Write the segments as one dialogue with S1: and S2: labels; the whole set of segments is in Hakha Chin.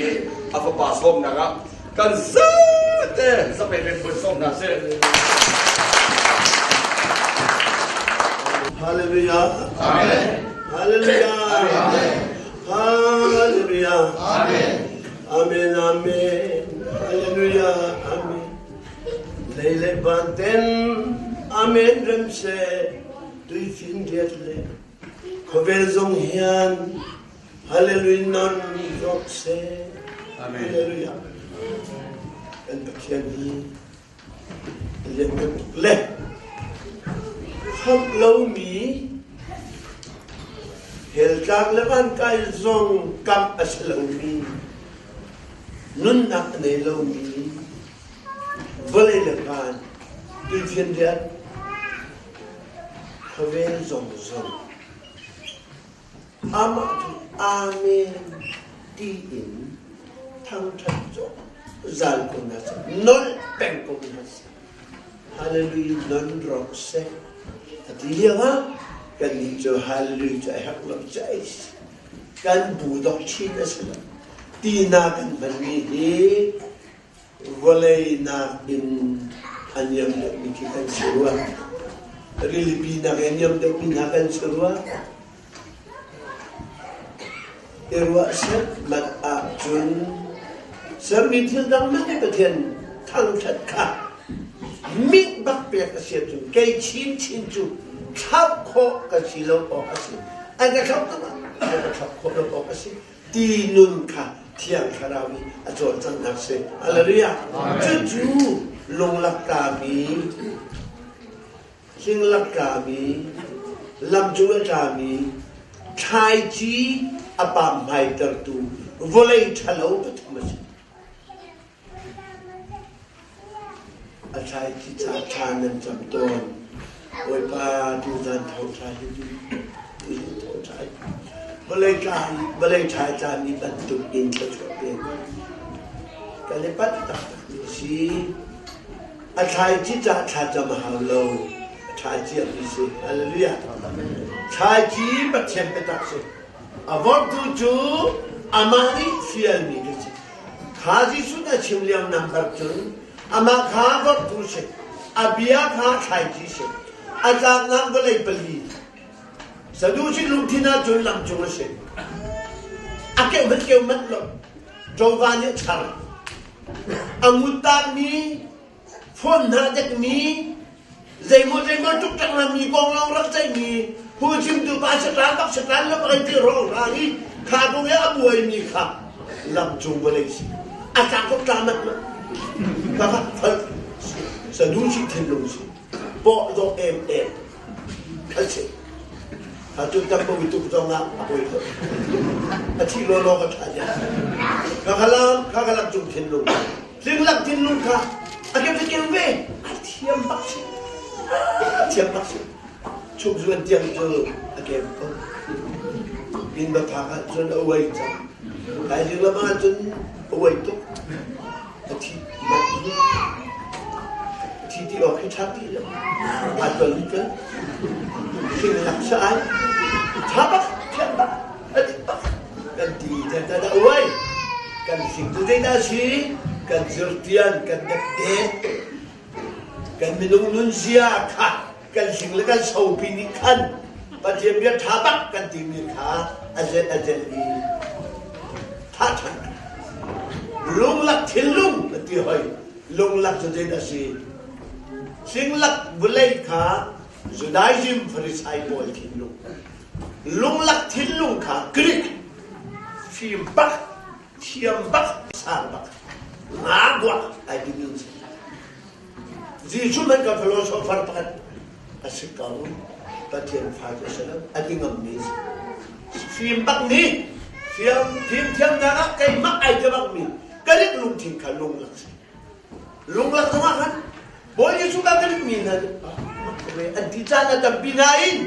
S1: i a fapa sawmnak ah kan zate zapek in vun sawm hna sih.
S2: Hallelujah. Amen. Hallelujah. Amen. Hallelujah. Amen. Amen. Amen. Hallelujah. Amen. Lei le van ten Amen rem se tuifin riat le khawvel zong hian Hallelujah non rawk seh. Amen. Hallelujah. Kan Pathian hi lianngan tuk le khamh lomi heltlak le vankai zong kamh a si lomi nunnak a nei lomi vawlei le van tuifinriat khawvel zong zong Amah cu Amen tiin thangṭhat zungzal ko hna seh, nolh peng ko hna seh. Hallelujah non rawk seh. A ti lioah kannih cu hallelujah cu a herh lo caih kan bu dok chin a si lo. Tina kan hmanmi hi vawlei nakin a niam deuhmi khi kan si rua. Rilipi nakin a niam deuhmi hna kan si rua. I ruah setmat ahcun sermi thil dang hmanh nih Pathian thangṭhat kha mit bak pek a si ahcun kei chinchin cu thlauh khawh ka si lo awk a si. An ka thlauh tuk ah an ka thlauh khawh lo awk a si. Ti nun kha Thiang Thlarau nih a cawlcanghnak si. Hallelujah. Cucu lunglak tlami, hlinglak tlami, lamcung a tlami, thlaici a pamhmaitertu vawlei ṭhalo pathum a si. A thlaici ca ṭha nan cam tawn. Bawipa tuzan tho ṭha hi tuzan tho ṭha hi vawlei tla vawlei ṭha tlami bantuk in thluachuah pe. Kan i panh taktak mi a si. A thlaici ca thlacam a hau lo. A ṭha ciami si. Hallelujah. Thlaici Pathian biatak si. A vorhtu cu amah nih fialmi ka si. Kha Jesuh nih a chim lio nambar cun amah kha vorhtu si, a bia kha thlaici si, a tlaknak vawlei pali. Sadusi lungthin ahcun lamcung a si. A keuh hmanh keu manh lo. Ṭawva nih a char. A ngut mi phone hna dekmi zeimaw zeimaw ṭukṭak mi kong lawng rak ceihmi phungchimtu pa satan bak satan lo bak ti rong hrang i kha kong he a buaimi kha lamcung vawlei si a tlak ko tla mat ma ka ka fal sadusi thinlung si pawh dawh em em kha si atu tam bo tuk zong ah a poi lo a thi law law ka ṭha kha kha lam kha kha lamcung thinlung Tlinglak thinlung kha a kem cu kem ve. A thiam bak si. A thiam bak si. Chuk zuan tiang cu a kem ko. Inn va phak ah cun a uai cang. Thaizing lam ah cun a uai tuk. A thi mat A thi ti awk hi ṭha ti lo. Aa tuan ni tuan. Tlinglak sa ai. Ṭha bak, thiam bak, a dik bak. Kan ti dah dah uai. Kan hling cu zeidah a si? Kan zirtian, kan depde, kan minung nunzia kha kan hling le kan sopi nih khan Pathian bia ṭha bak kan timi kha a zelh a zelh i tha ṭhan. Lunglak thinlung a ti hoi. Lunglak cu zeidah a si? Hlinglak vawlei kha Judaism Pharisai pawl thinlung. Lunglak thinlung kha Greek fim bak, thiam bak, sang bak, nga guak ai timi an si. Jesuh hmanh ka philosopher pakhat a si ko. Pathian fa cu a si lo, a ti ngammi a si. Fim bak mi, fim fim thiamnak ah keimah ai ti bak mi, Greek lungthin kha lunglak si. Lunglak zongah khan Bawi Jesuh ka Greek mi hna nih an ti caan a tampi nain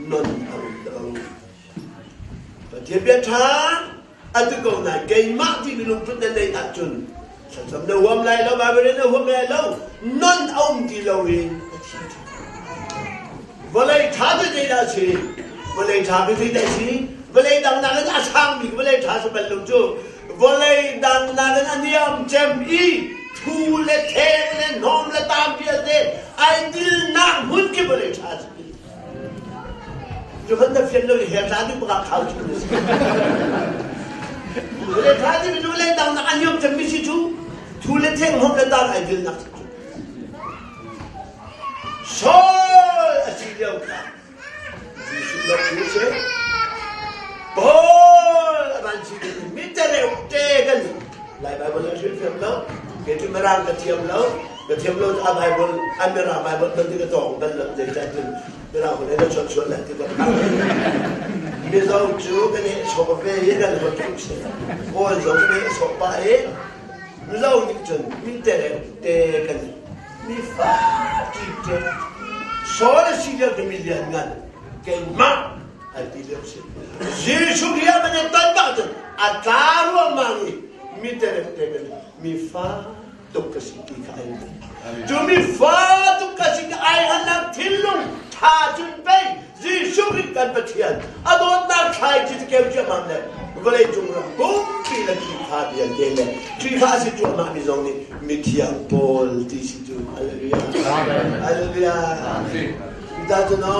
S2: non a um lo. Pathian bia ṭha a ti ko nain keimah timi lungput na neih ahcun thlacam na huam lai lo, Bible na huam lai lo, non a um ti lo in a thi ṭhan. Vawlei ṭha cu zeidah a si? Vawlei ṭha cu zeidah a si? Vawlei dang nakin a sangmi vawlei ṭha si bal lo cu. Vawlei dang nakin a niam cem i thu le theng le hnawm le tam vialte ai dilnak hmun khi vawlei ṭha si. Cu kan na fian lo i he tla ding baka khau cu na si. Vawlei ṭha ti mi cu vawlei dang nak a niam cem mi si cu thu le theng hnawm le tam ai dilnak si cu. Saul a si lio kha Jesuh lo cu si. Paul a van si ding mi tereu te kan Lai Bible a hrilh fiam lo. Kei cu Mirang ka thiam lo. Ka thiam lo a Bible a Mirang Bible ban ti ka tawng bal lo zeicah cun Mirang holh na chawt sual lai ti ka Mizo cu kan i sawk ve i kan holh tuk si. Kawl zong kan i sawk pah i Mizo nih cun mi tereu te kan mi fak te Saul a si lio mi lianngan keimah ai ti lio si. Jesuh Khrih ah man ton bak cun a tla ruangmang i mi terek te kan mi fa tuk ka si ti kha ai cu mi fa tuk ka si ai hanak thinlung tha cun pei Jesuh Khrih kan Pathian a dawtnak thlai ci keu ciammam le vawlei cung ram pumpi le Khrihfa vialte le Khrihfa a si cuahmah mi zong nih mithiang Paul ti si cu. Hallelujah. Hallelujah. Ta cu no.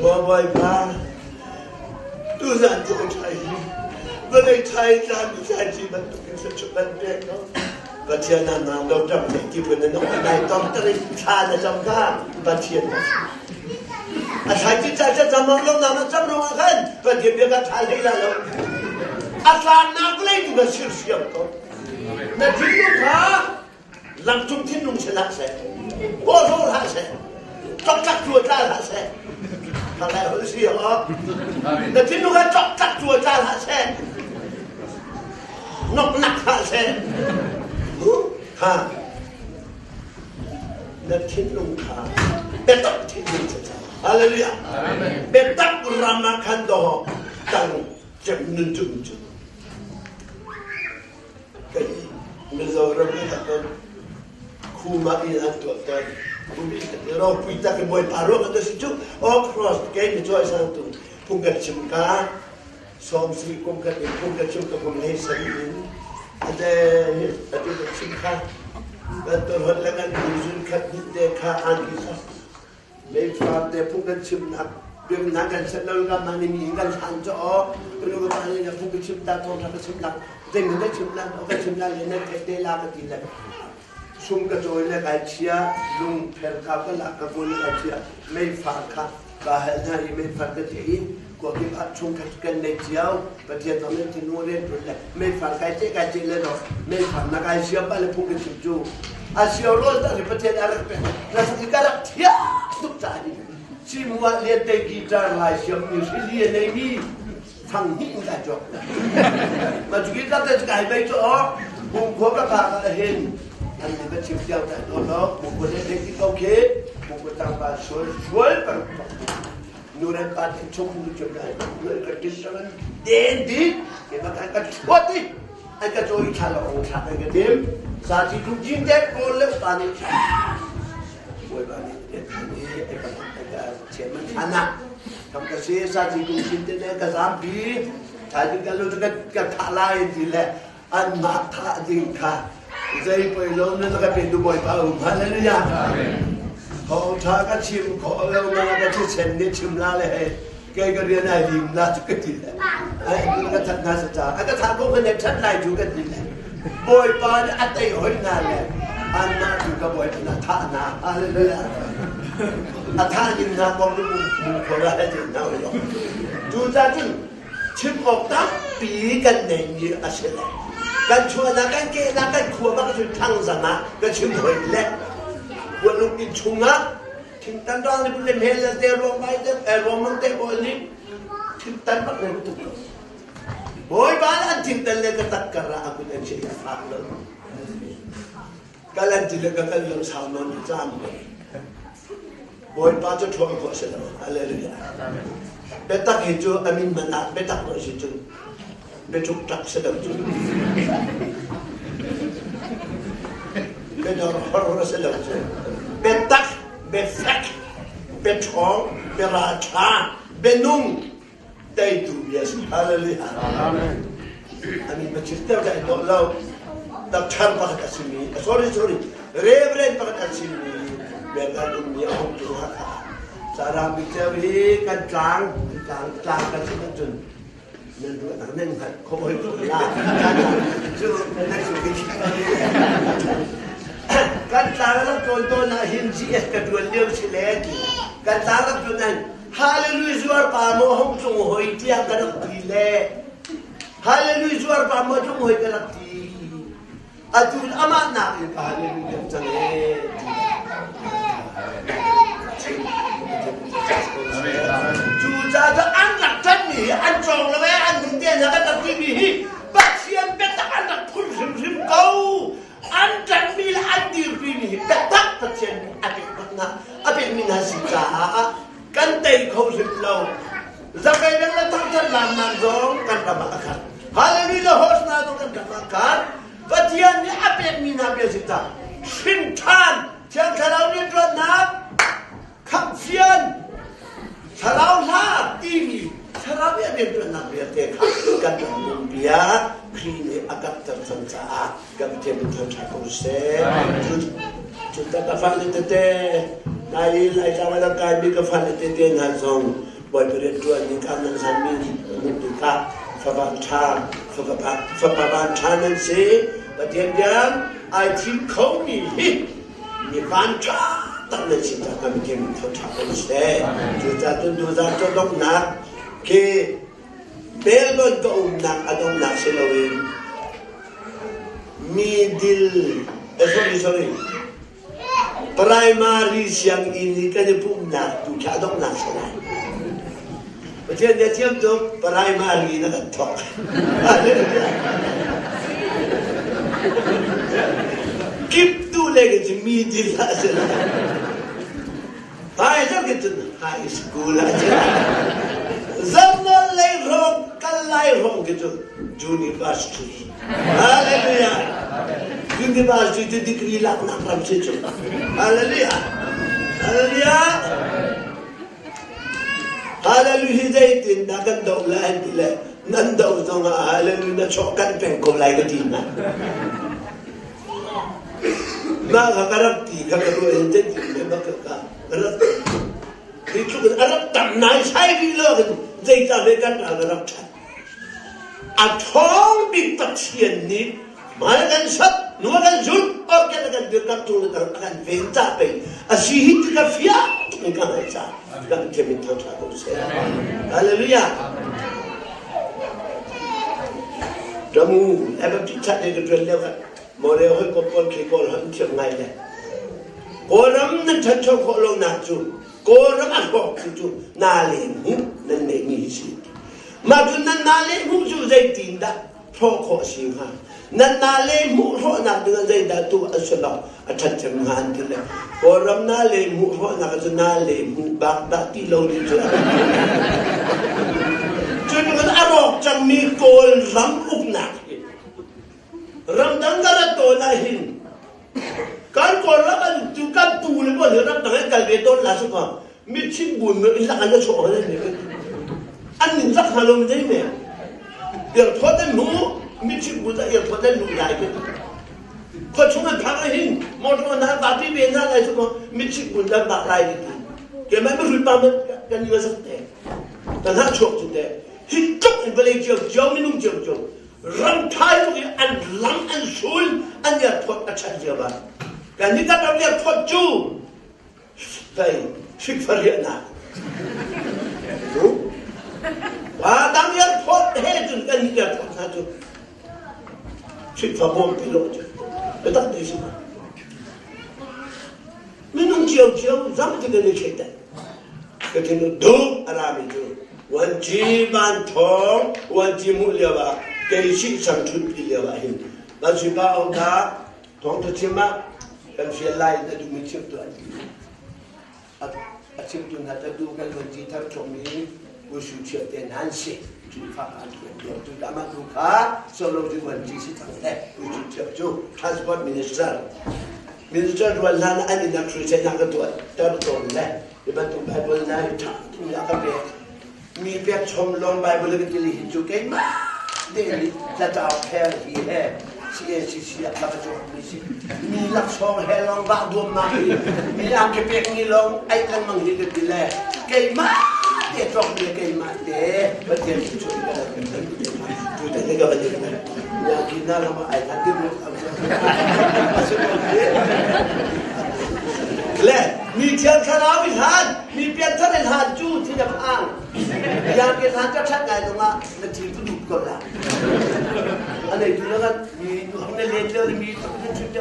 S2: Bawipa tuzan cu ṭhai hi vawlei ṭhai tlan mi ṭhai ci bantukin thluachuah kan pek no. Pathian ah nang lo ṭap ne ti phun in nai tom tarin thla na cam kha Pathian a thlai ti ca ca cam lo na na cam ruang ah khan Pathian bia ka ṭha hlei la lo. A tlannak vawlei tu ka sirsiam ko. Na thinlung kha langcung thinlung si hlah seh. Pawhlaw hlah seh. Cokcak tu tla hlah seh. Khalai hol si ho. Na thinlung kha cokcak tu tla hlah seh. Noknak hlah seh. Ha. Na thinlung kha biatak thinlung si Hallelujah. Biatak ram ah khan do tang cem nun cum cu. Kei Mizoram i ka ton khuma in an tuah tawn. Khumi ka ti ropui tak i Bawipa ruang an si cu aw cross kei mi cawi sang tu phung kan chim ka sawm sui kum khat in phung kan chim ka kum hlei san in ate atu kan chim kha kan ton hot le kan zun khat hnih te kha an ki kha Meifar te phung kan chimnak biaknak kan set lo ka mah nih mi kan hlan cu aw ka nu ka pa nih phung ka chim ta thawngtha ka chim lak zei ka chim la ka chim la le na theih te la ka ti le sum ka cawi le kai chia lung pher kha ka la ka kawl le kai chia meifar kha ka hal hna i meifar ka ti i kua kip ah chung khat kan nei cio Pathian zong nih thinlung rian ṭuan le meifar kai ce kai ce le no meifar na kai siam pa le phung ka chim cu a sio rawl ta ri Pathian a rak pek na sak ka rak thiam tuk ca ni simu ah lian te guitar lai siam mi hrili a nei mi thang hnih in kai cawk ma cu guitar te kai bei cu o bung khua ka ka ka hin an ni ka chim tiang ta no no bung khua le ti ko khi bung khua tang pa sual sual par nu le pa te chung nu chung lai nu ka tin taman den di ke ma kan ka chuat i an ka cawi thla lo ong thla kan ka tim sa chi tu jin te ko le pa ni boi ba ni te ni e ka ka che man thana kam ka se sa chi tu jin te ne ka zam bi tha ding ka lu ka ka tha lai ti le an ma tha ding kha zei poi lo na ka pe du boi pa um hallelujah Thawng ṭha ka chim khawh lo ma ka thisen nih chim la le hei kei ka rian ai lim la cu ka ti le ai ka that na sa ca a ka thah ko ka ne that lai cu ka ti le bawipa nih a tei hoi na le anmah tu ka bawipa na thah na hallelujah a thah ning na kong cu mung kho la ti na lo cu ca cun chim awk tampi kan neimi a si le kan chuahnak kan kehnak kan khua bak cu thangzang ah ka chim hoi le buanuk inn chungah thingtan rang ni le mel le te ruang bai te ruang mang te ko ni thingtan bak le tuk bawipa an thingtan le ka tak kar ah akut an che ya fak lo kalan ti le ka kal lo sau non cam Bawipa cu ṭhawn khawh a si lo. Hallelujah. Biatak hi cu a min man ah biatak lo si cun biaṭuk ṭak si lo cu. Biador hor a si lo cu. Biatak, biafek, biaṭhawng, biaralṭha, bianung. Teitu bia si. Hallelujah. Amen. Amin Pathian ter ka dawh lo. Doctor pakhat a simi, sorry sorry, Reverend pakhat a simi, Bengal ummi a hong tu Hakha. Sarah Bik hi kan tlang, tlang, tlang kan si cun nan ruahnak nan hngalh khawh hoi ko la. Cu nan su kan tlang rak tawn tawn ah hin GS ka tuan lio si le ti. Kan tlang rak tuan ah Hallelujah zuar pa maw hong cung hoi tiah ka rak ti le Hallelujah zuar pa maw cung hoi ka rak ti. Atu amah nak in ka hallelujah deuh cang ee. Cu caah an rak ṭanmi hi an cawng lo ee an nun te hna kan rak timi hi Pathian biatak an rak phun hrimhrim ko. An ṭanmi le an dirpimi hi biatak Pathian nih a pek hna a pekmi hna si caah kan tei kho hrim lo. Zakai dang le thangṭhat lamnak zong kan ram ah a khat. Hallelujah host hna zong kan ram ah a khat. Pathian nih a pekmi hna bia si ta. Hrin ṭhan Thiang Thlarau rianṭuannak khamhfian Thlarau hla timi Thlarau nih a rianṭuannak vialte kha kan ram bia Khrih nih a kakter cang caah kan Pathian min thangṭhat ko seh. Cu ka fale tete nai i Laitlang a rak kaimi ka fale tete hna zong Bawipa rianṭuan ning ka nan zanmi hmuh tikah fapa ṭha fapa van ṭha nan si. Pathian biang ai thim khomi hi mi van ṭha tak nan si caah kan Pathian min thangṭhat ko seh. Cucaah cun tuzaan cu donghnak khi Melbourne ka umnak a donghnak si loin middle sorry sorry primary sianginn i kan i pumhnak tu khi a donghnak si lai. Pathian nih a thiam tuk primary in a kan thawk. Kip tu le cu middle ah a si lai. High zong in cun high school ah cun Zamnawl lei hrawng kal lai hrawng khi cu university. Hallelujah. University cu degree laknak ram si cu. Hallelujah. Hallelujah. Hallelujah hi zeitin dah kan doh lai ti le nan doh zong ah hallelujah na chawh kan peng ko lai ka ti hna. Mah kha ka rak ti kha ka ruah in zeitin le mah kha ka rak hi tluk in a rak tam naisai rih lo in zeicah ve kan ral a rak ṭhat. A ṭhawng bik Pathian nih hmai a kan sat, nu a kan zulh, orken a kan dirkamh tu le a kan ven ca pei a si hi ti ka fiang tuk in ka hngalh caah ka Pathian min thangṭhat ko seh. Hallelujah. Ramu, Baptist chat le ka ṭuan lio khan Mawle hawikom pawl khi Kawl holh an thiam ngai le Kawlram nan ṭhancho khawh lonak cu Kawlram a hlawk cu cu na le hmuh nan neihmi hi si. Mah cu nan na le hmuh cu zeitin dah hrawh khawh a si hnga? Nan na le hmuh hrawhnak ding ah zeidah tu a si lo a ṭhatchem hnga an ti le Kawlram na le hmuh hrawhnak cu na le hmuh bak dah ti lo ding cu Cu a rawk cangmi Kawlram uknak hi Ramdang ka rat tawn ah hin kan Kawlram an tu kan tu le pawl hi ramdang an kal ve tawn la su ka mitchit bun in lak an chuah an ni an nin zak hna lo dei me airport an hmu mitchit bun airport an hmu lai ke khua chung an phak hin motor na ba pi ve na lai su ka mitchit bun dan bak lai ti ke mai mi pa kan ni sak te kan ha chuak chu te hi tluk in vawlei cio cio minung cio cio ram ṭha tuk i an lam an sul an airport a ṭhat lio ah kan nih kan ram airport cu pei hrik-fariahnak wa dang airport he cun kan nih airport hna cu hrik-fa bawm ti lo cu biatak te si minung cio cio zam ti kan i thleidan ka thin duh a rami cu Vuanci Van Thawng vuanci hmuh lio ah kei sih sang ṭhut pi lio ah hin Van Sui Pa Aung kha thawngṭha chim ah kan fial lai na duhmi chim tuah an ti. A chimtu hna cu tu kan vuanci thar chuakmi Pu Su Chiah te hna an si. Cu fak an tuan lio cu amah tu kha solo cu vuanci si cang le Pu Su Chiah cu Transport Minister Minister rual hlan an inn ah crusade ka tuah ter tawn le hi bantuk Bible na hi ṭha tuk a ka pek. Mi pek chom lawng Bible ka ti hi cu keimah te nih tlatau khel hi he CACC ah ka cawk mi si. Mi laksawng he lawng vah duam ma hi mi ang ke pek ni lawng ai lengmang hi ka ti le keimah te cawk le keimah te Pathian cu cu ka kan kan tu te ka van ya ki na ram ai than ti le mi thiang thlarau i hlan mi pianthar i hlan cu thi na phang ya ke hlan ka that ngai zongah na thil ku dup ko la anei tu na mi hong na len leo mi na chim te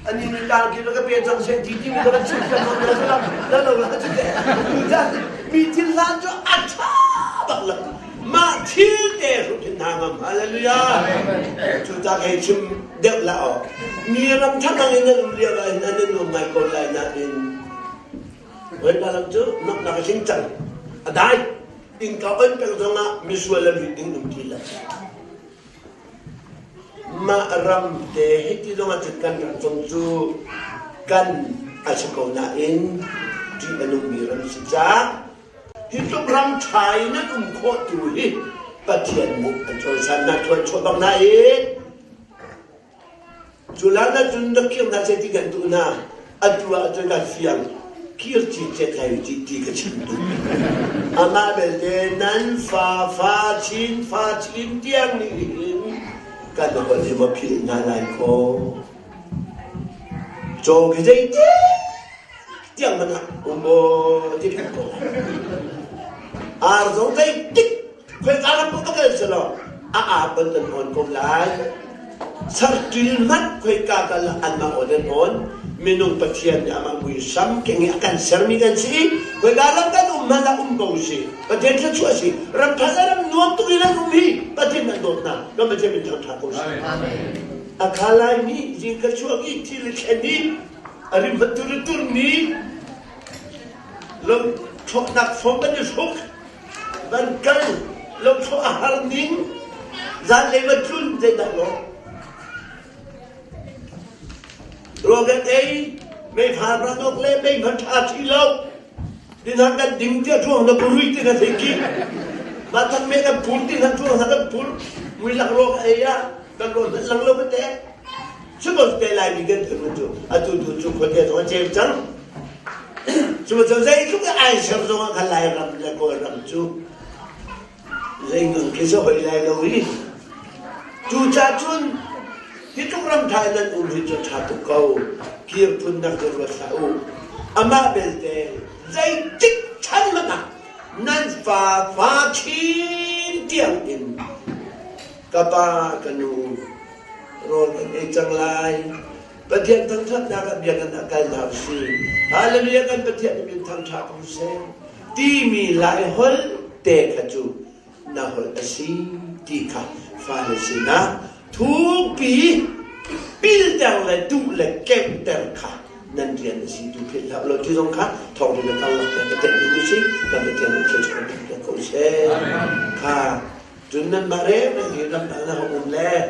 S2: ani ni tang ki ka pe chang se ti ti ka chim ka mo na la la lo la chu te mi thil hlan cu a tha bak la mah thil te hrup hin hna ngam hallelujah cu ta hei chim deuh la o mi ram thang in nan um lio ah hin nan nuam ngai ko lai nain Bawipa lam cu nomhnak a tling cang a dai innka on peng zongah misual an rit ding um ti lo mah ram te hei ti zongah cun kan ram zong cu kan a si ko nain ṭih a nungmi ram si caah Hi tluk ram ṭha i nan um khawh tu hi Pathian nih an cawisan nan thuanchuah bang nain cu lan ahcun na kir hna seh ti kan duh hna. Atu ahcun kan fiang kir cikcek lai ti ti ka chim duh. Amah belte nan fa fa chin fa chin tiang nih hin kan holh hi va philh hna lai kaw. Caw khi zeitik tiang hmanh ah um aw ti peng ko ar zong zeitik khoika ram paoh va kal selaw a ar ban an awn ko lai sarṭil hmanh khoika kal ah anmah awn an awn minung Pathian nih amah muisam keng i a kan sermi kan si i khoika ram kan um hmanh ah um ko si Pathian thluachuah si ram ṭha le ram nuam tuk in an um hi Pathian an dawt hna kan Pathian min thangṭha ko si a kha laimi zing ka chuak i thil i thlen i a rim tur turmi lo thlawhnak fawm kan i hruk van kal lo thlawh a har ning zanlei va tlun zeidah lo rogan ei meifar ranok le mei hman ṭha ṭhi lo dinhang kan ding tia ṭuang na purui ti na thei ki mah tak me kan pur ti han ṭuang kan pur mui lak rawk ei ah kan rawl lang lo ka te Suppose te Laimi kan phun cu atu tu cu khuate zong a ceu cang. Cu cu zeitluk ai ser zong ah khan Lairam le Kawlram cu zei ngang khi sa hoi lai lo hi. Cucaah cun hi tluk ram ṭha in nan um hi cu ṭha tuk ko. Kir phun nak cu ruat hlah u. Amah belte zeitik chan hmanh ah nan fa fa chin tiang in ka pa ka nu rawl kan ei cang lai. Pathian thangṭhatnak ah biakinn ah kal hna usih. Hallelujah kan Pathian min thangṭha ko seh timi Lai holh te kha cu na holh a si ti kha fale sinah thukpi pilter le duh le keuhter kha nan rian a si tu philh hlah law cu zong kha thawng na karlak tiang ka teh duh usih kan Pathian nih thluachuah kan pek ko seh kha Cun nanmah reng hi ramdang na hung um le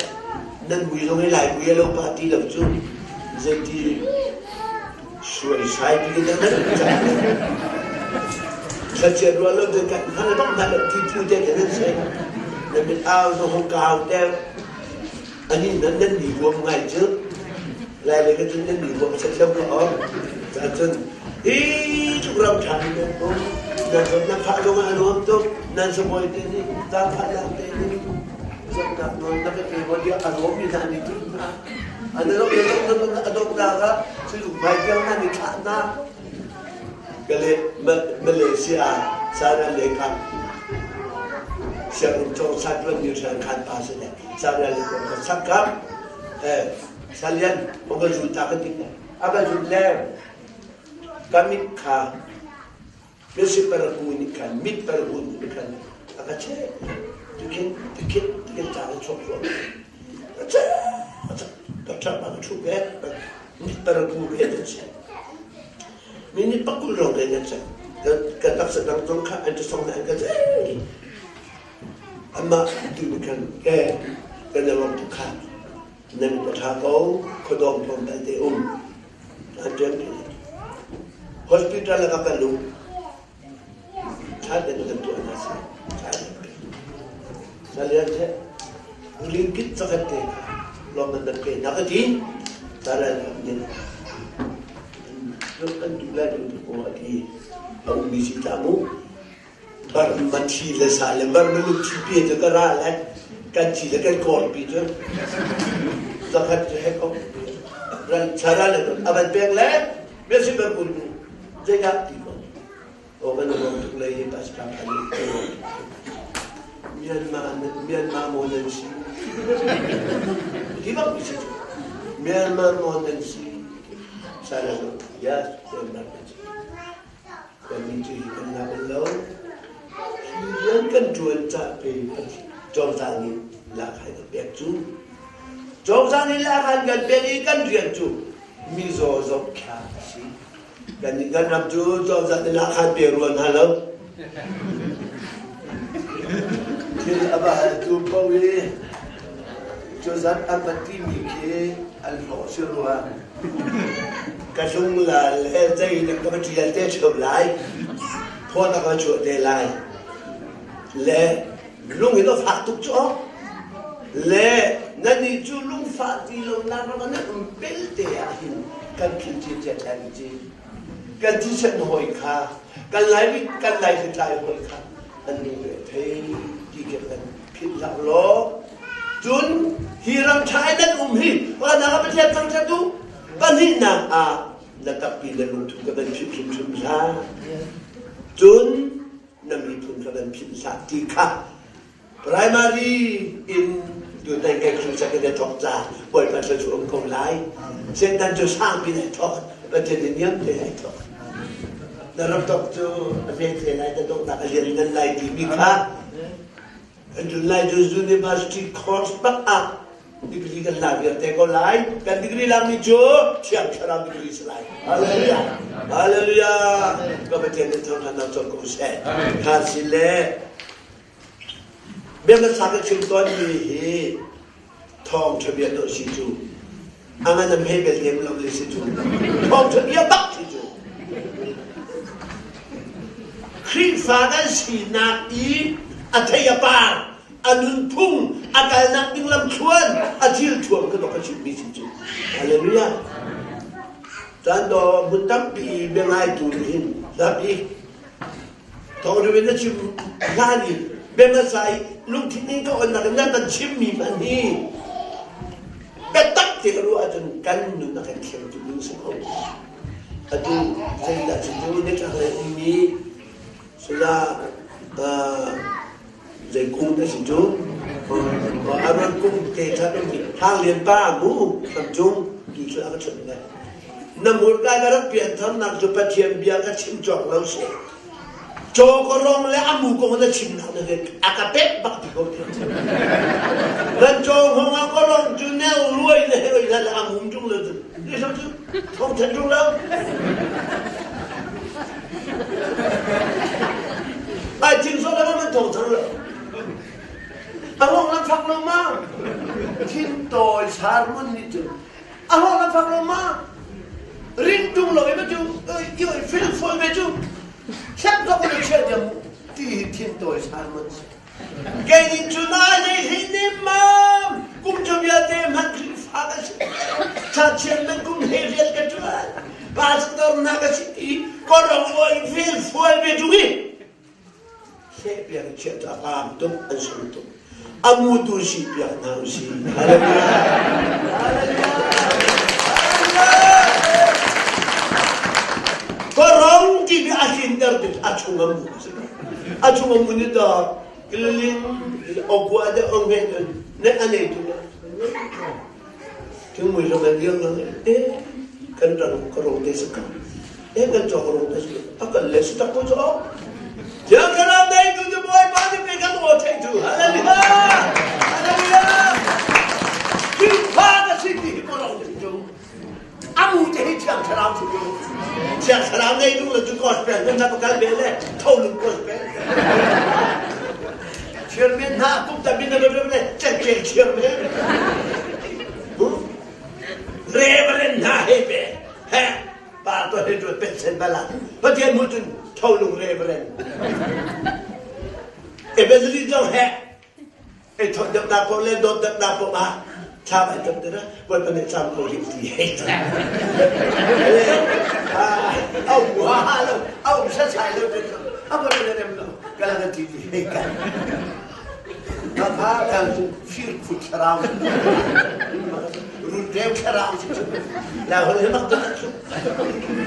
S2: nan mui zong hi Lai mui a lo pah ti lo cu zeiti suaisai ti nan nan cang. Thlachiat ruah lo cun kan hman bak hna lo ti phu te kan si. Na mit au zong hung kau deuh. Ani nan nan ni huam ngai cu. Lai le ka cun nan ni huam set lo ka om. Cun hi tluk ram ṭha in nan um. Nan zon na phah zong ah a nuam tuk. Nan sabawi te nih zaangfahnak te nih zawtnak nawl na ka pe maw tiah a rawmi hna nih cun hna. An i a donghnak ah siluk hmai tiang nan i thlah hna. Kale Malaysia Sara le khan sianginn cawng sat tuan mi hriang khan pa si le Sara le ka sakap eh salian hong ka zul ta ka tik a ka zul le ka mit kha misi paraku nih khan mit paraku nih khan a ka che tikhin tikhin tikhin ta ka chok ruang ka che ka ṭap ka ṭhu ve mit paraku ve ta che mi nih pakul rong ke nan che ka taksa dang zong kha an song na an ka che Amah tu nih khan ke kan i lawm tuk kha nan ka ṭha ko khuadawm tlawmpal te um an ṭian hospital ah ka kal u ṭha tein kan tuah hna seh. Salian seh ringkit zakhat te kha lawm nan pe na ka ti. Saral nih kan duh lai duh ko a ti. A ummi si ta mu. Burma thi le sa le Burma lungthi pe cu ka ra le kan thi le kan kawl pi cu zakhat cu hek ok ran chara le a van pek le merci beaucoup zeidah ti ko o kan rom tuk lei hi pastor kan Myanmar Myanmar maw nan si ti bak mi si Myanmar maw nan si sala yes Myanmar kan si Kannih cu hi kan la bal lo. Hi rian kan ṭuan cah pe cozah nih lahkhah kan pek cu. Cozah nih lahkhah kan pek i kan rian cu mizaw zohthla a si. Kannih kan ram cu cozah nih lahkhah pe rua hna lo. Thil a va haltu paoh i cozah an va timi khi an hlawh si rua. Ka hlung la le zei na ka va ṭial te ṭheo lai. Phone a ka va chuah te lai. Le lung in a fak tuk cu awk. Le nannih cu lungfah ti lo nak ram ah nan um pelte ah hin kan philh ciamciam lai mu ci. Kan thisen hawi kha, kan lai kan lai hritlai hawi kha an lungre a thei ti khi kan philh hlah law cun hi ram ṭha i nan um hi pakhatnak ah Pathian thangṭhat u pahnihnak ah na tappi le lungthu ka van philh hrimhrim hlah cun na miphun ka van philh hlah ti kha primary in tunai kai khru sak in thok ca bawipa thluachuah um ko lai Satan cu sangpi ai thok Pathian nih niam te ai thok na ram tok cu a ve te lai na donghnak a lian nan lai timi kha kan tlun lai cu university course bak ah degree kan la vialte ko lai kan degree lakmi cu thiang thlarau degree si lai hallelujah hallelujah ka Pathian nih thawngtha nak cawk ko seh kha si le biaknak ka chim tawnmi hi thawngṭha bia dawh si cu a ngan a hme bel lem lo le si cu thawngṭha bia bak si cu Khrihfa kan sinak i a thei a par a nunphung a kalnak ding lamthluan a thil thuam ka ka chimmi si cu hallelujah caan dawh hmun tampi bia ngaitu nih hin zapi Thawngṭha na chim hlan i biahmasa i lungthin in ka onnak in nan kan chimmi hmanh hi biatak te ka ruah ahcun kan nun a kan thleng tu ding si ko. Atu zeidah cu tu nitlaklei ummi sala zei kung dah si cu Aron kung te ṭhat ummi Hlang Lian pa mu kam cung tu cu a ka chawnh lai. Na hmurka ka rak piantharnak cu Pathian bia ka chim cawk lo si. Caw ka rong le a mu kong na chimnak na he a ka pek bak ti ko te. Nan caw hong ah ka rong cu nel luai le he oi le a mum tung lo cu. Ni lo cu thong than tung lo. Ai thing so le man thong thar lo. A rong la fak lo ma. Thin tawi sar mun ni cu A hlawh na fak lo ma? Rin tung lo i ma cu i fil fual ve cu hlep zok in chiah diam ti hi thin tawi san man si. Kei ning cu na nei hi nim mam kum cu vialte hman Khrihfa ka si. Cha chian man kum he rian ka tuan. Pastor na ka si ti korong oi fil fual ve cu hi. Hlehpiak in chiah cu a kaam tuk, an sung tuk. A mutu si piak hna u sih. Hallelujah. Hallelujah. Korong timi a tlinter tik a chung a mu a si. A chung a mu ni dawt killing okua de onghe ne a nei tu na. Thingmui lam an liang lang e kan rang ka rong te sa ka e kan cawk rong te sa a kan le si tak ko cu Tiang thlarau nei tu cu Bawipa nih pei kan aw theih cu hallelujah hallelujah Khrihfa ka si ti hi ko rong te cu amu te hi thiang thlarau cu thiang thlarau nei tu le cu gospel nan na kal ve le tholung gospel Chairman hna kum tampi na le cengkel chairman Reverend hna he pe he pa to he tu pension bala Pathian mu cun tholung reverend Evangelist zong he. le dawtnak poh ah thlam ai tam tira Bawipa nih cam ko rih ti hei au wa lo au sa sai lo a Bawipa nih rem lo kala na ti ti hei kan ka pha kan cu fir khut thlarau run reu thlarau si cu la hol he mak tak cu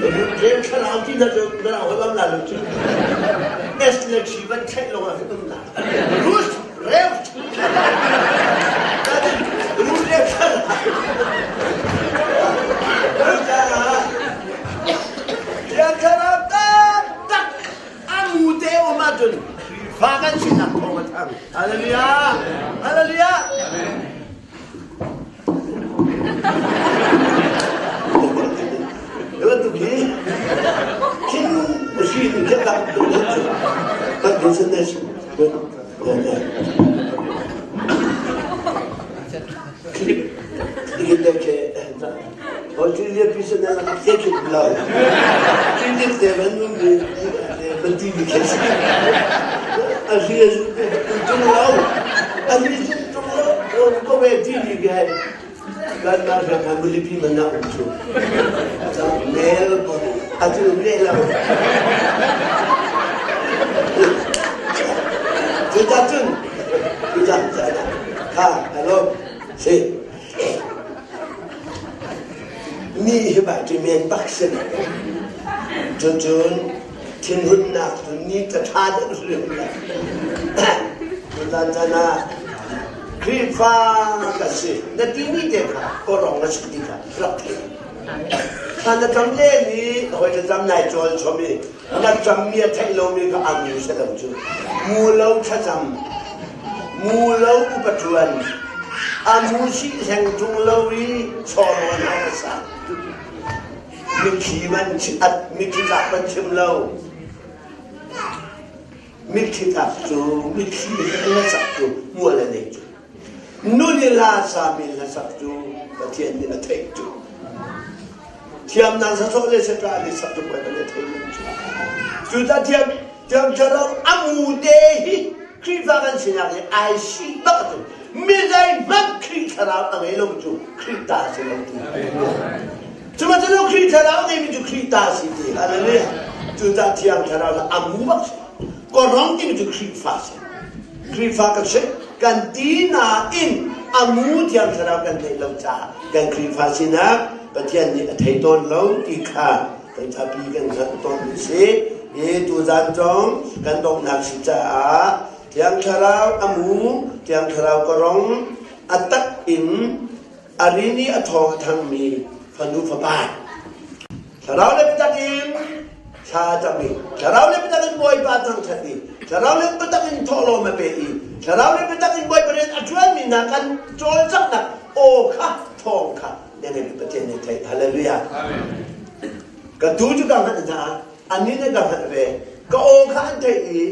S2: run reu thlarau ti na cu na hol lam la lo cu es le chi van theih lo ah um la rus reu run reu thlarau thlarau tak tak a mu te um ahcun Khrihfa kan sinak thawng a thang. Hallelujah! Hallelujah! Bantuk hi thil machine thil dang tu kan business clip Australia pisan na ke lo. Clip te ban nu ni ban ti ni ke si. A ri tung lo. A ri tung lo. Ko ve ti ni ke hai. Kan ma ka ka muli pi man na um chu. Mel ko a tu le lo. Cu ta cun cu ta kha hello si Mi hi bai cu men bak si. Cucun thinhunnak cu ni ka ṭha deuh hrim lai. Tuzan chan ah Khrihfa ka si na timi te kha kawrong na si ti kha rak thei. Thla na cam len i hawi thlacam nai cawl chom i na cammi a theih lomi kha a mu si lo cu. Mu lo thlacam, mu lo upa ṭuan, a mu si hleng ṭung lo i chawrawn hau a sa. Mitthli man at mitthli tlak man chim lo. Mitthli tlak cu mitthli he hlasak cu mual a nei cu. Nun i hla sami hlasak cu Pathian nih a theih cu. Thiamnak sasawh le satra nih sak cu Bawipa nih a theih lo cu. Cucaah thiam thiam thlarau a mu te hi Khrihfa kan sinak hi ai si bak cu mi zeihmanh Khrih thlarau a ngei lo cu Khrih ta a si lo ti. Sihmanhsehlaw Khrih thlarau a ngeimi cu Khrih ta a si ti. Hallelujah. Cucaah thiang thlarau cu a mu bak si. Korong timi cu Khrihfa si. Khrihfa kan si kan ti nain a mu thiang thlarau kan theih lo caah kan Khrihfa sinak Pathian nih a thei tawn lo ti kha kan zapi kan hngalh tawn mi si. Hi tuzan zong kan donghnak si caah thiang thlarau a mu thiang thlarau korong a tak in a rin i a thawng a thangmi fanu fapa thlarau le biatak in thla a cam i thlarau le biatak in Bawipa thangṭhat i thlarau le biatak in thawhlawm a pe i thlarau le biatak in Bawipa rian a ṭuanmi hna kan cawlcanghnak aw kha thawng kha na ngeih Pathian nih theih hallelujah ka tu cu ka hngalh hna annih nih ka hngalh ve ka aw kha an theih i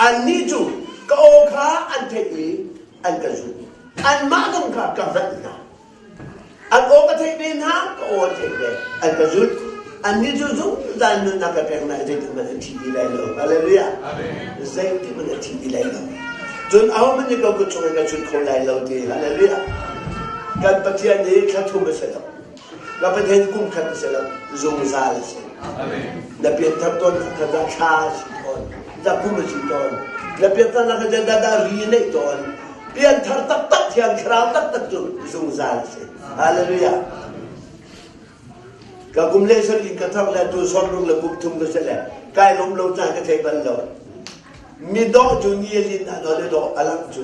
S2: annih cu ka aw kha an theih i an ka zulh. Anmah zong kha ka hngalh hna. An aw ka theih ve hna, ka aw an theih ve. An ka zulh. Annih cu zungzal nunnak ka pek hna i zeitik hmanh an thi ti lai lo. Hallelujah. Zeitik hmanh an thi ti lai lo. Cun ahohmanh nih ka kut chung in ka chut kho lai lo ti. Hallelujah. Kan Pathian hi thla thum a si lo. Ka Pathian kum khat a si lo. Zungzal a si. Na pianthar tawn kha dah thla a si tawn. Dah kum a si tawn. Na pianthar nak kha dah dah ri neih tawn. Pianthar taktak thiang thlarau taktak cu zungzal a si. Hallelujah. Ka kum le sar in ka thar le tu sawm le kum thum ka si le kai lawm lo caan ka thei bal lo. Mi dawh cu ni a lin ah le dawh a lang cu.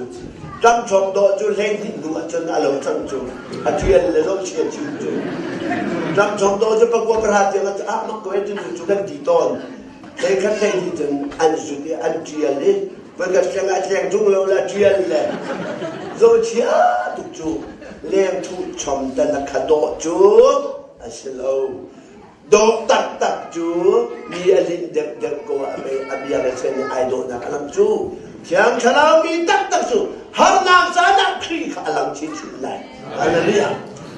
S2: Ṭamṭhawng dawh cu hleihnih hnu ah cun a lo cang cu. A ṭial le zohchia chin cu. Ṭamṭhawng dawh cu pakua pahra tiang ah mak ko e cu kan ti tawn. Hleikhat hleihnih cun an zut i an ṭial i voikhat tleng ah tleng ṭung lo le ṭial le zohchia tuk cu leng thuh chom tan a kha dawh cu a si lo. Dawh taktak cu mi a linh deuhdeuh ko ah pei a bia le sen i ai dawhnak a lang cu. Thiang Thlarau mi taktak cu harnak caan ah Khrih kha a lang chinchin lai. Hallelujah.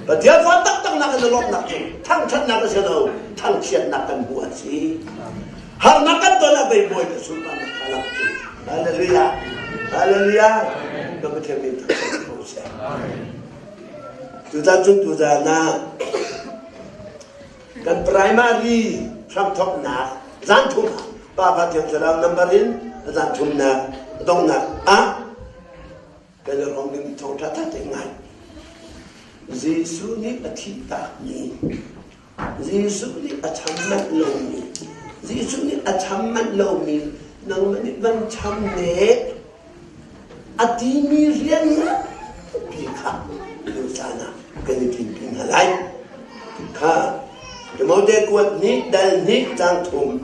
S2: Pathian fa taktak nak in lawmhnak cu thangṭhatnak a si lo, thangchiatnak kan hmuh a si. Harnak kan ton ah pei Bawipa sunparnak a lang cu. Hallelujah. Hallelujah. Kan Pathian min thangṭhat ko seh. Tuzan cun tuzan ah kan primary hramthawknak zan thum Pa Pa Thiang Thlarau number in zan thumnak donghnak ah kan i rawng ding thawngṭha ṭha te ngai. Jesuh nih a thihtakmi Jesuh nih a cham manh lomi Jesuh nih a cham manh lomi nangmah nih van cham ne a timi rian nganpi kha tucaan ah kan i ṭinpi hna lai. Kha Timote kuat hnih dal hnih cang thum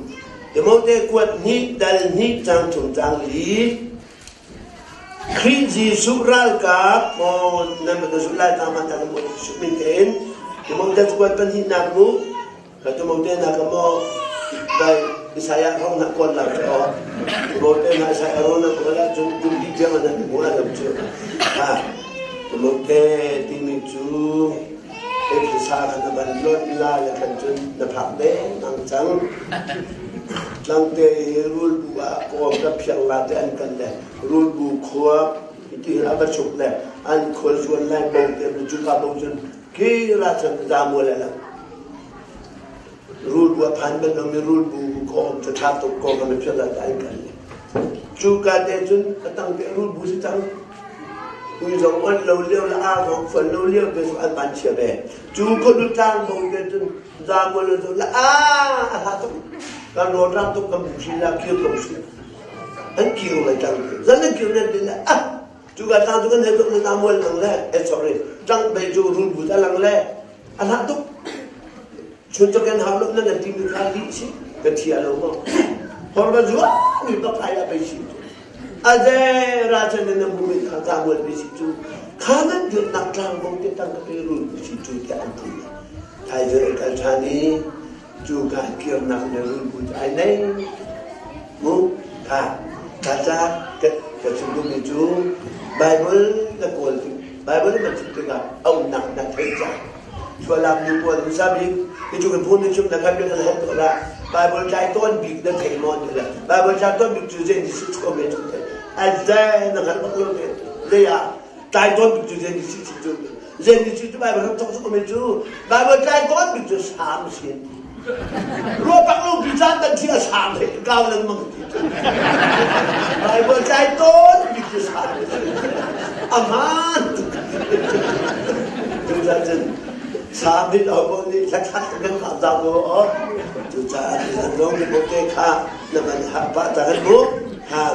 S2: Timote kuat hnih dal hnih cang thum cang li Khrih Jesuh ralkap maw nan van zulh lai ta man ta maw Jesuh min tein Timote kuat pahnihnak mu ka Timote na ka maw dai Isaiah rong na kawl la cu aw Timote na Isaiah rong na kawl ah cun kum di tiang an mu a lam cu ha Timote timi cu Efesa khan na van lawt la le khan cun na phak deng ang cang Tlangte i rulbu ah kawm ka phiang la te an kal le rulbu khua ti a va chuk le an khual zuan lai bo te cuka bo cun khi ra chan zamual a lang rulbu a phan bal lomi rulbu kawm cu ṭha tuk ko kan phiang la te an kal le cuka te cun a tang te rulbu si cang ui zong on lo lio le ar zong fuan lo lio te su an ban chia ve cu khonu tlang bo te cun Zamual cu la a a hla tuk kan rawl ram tuk kan bu la kir ko si an kir lai tang zan an kir nan din le ah cu ka tlang cu kan he tuk na zamual lang le eh sorry tang bei cu rul bu ta lang le a hla tuk chun to kan hau lo na kan ti mi kha li si kan thia lo mo hor ba zu mi ba phai la bei si aze ra chan na mu mi kha zamual bi si cu kha nan dir nak tlang bong te tang ka pe rul bu si cu te an ti Thaizing an kal ṭhan i cu ka kirnak le rulbu cu ai nei. Mu kha ka ca ka chim duhmi cu Baibal na kawl tik Baibal na chim tikah a umnak na theih cang. Chualam nu pawl hmasa bik hi cu kan phun na chim na khan bik na hal la Baibal tlai tawn bik na thei maw ti le Baibal tlai tawn bik cu zei ni si chuah me cu thei. A zai na hngal bak lo te zei ah tlai tawn bik cu zei ni si cu Zei cu Bible ram thok cu cu Bible tlai tawn bik cu sam si an ti. Ruah pak lo bi caan tan thi a sam he kau lengmang ti. Bible tlai tawn bik cu sam a hmaan tuk. Cucaah cun sam hi lo nih thlakhlak kan kap za ko o. Cucaah zan zong ni te kha na van ha pa ta kan bu ha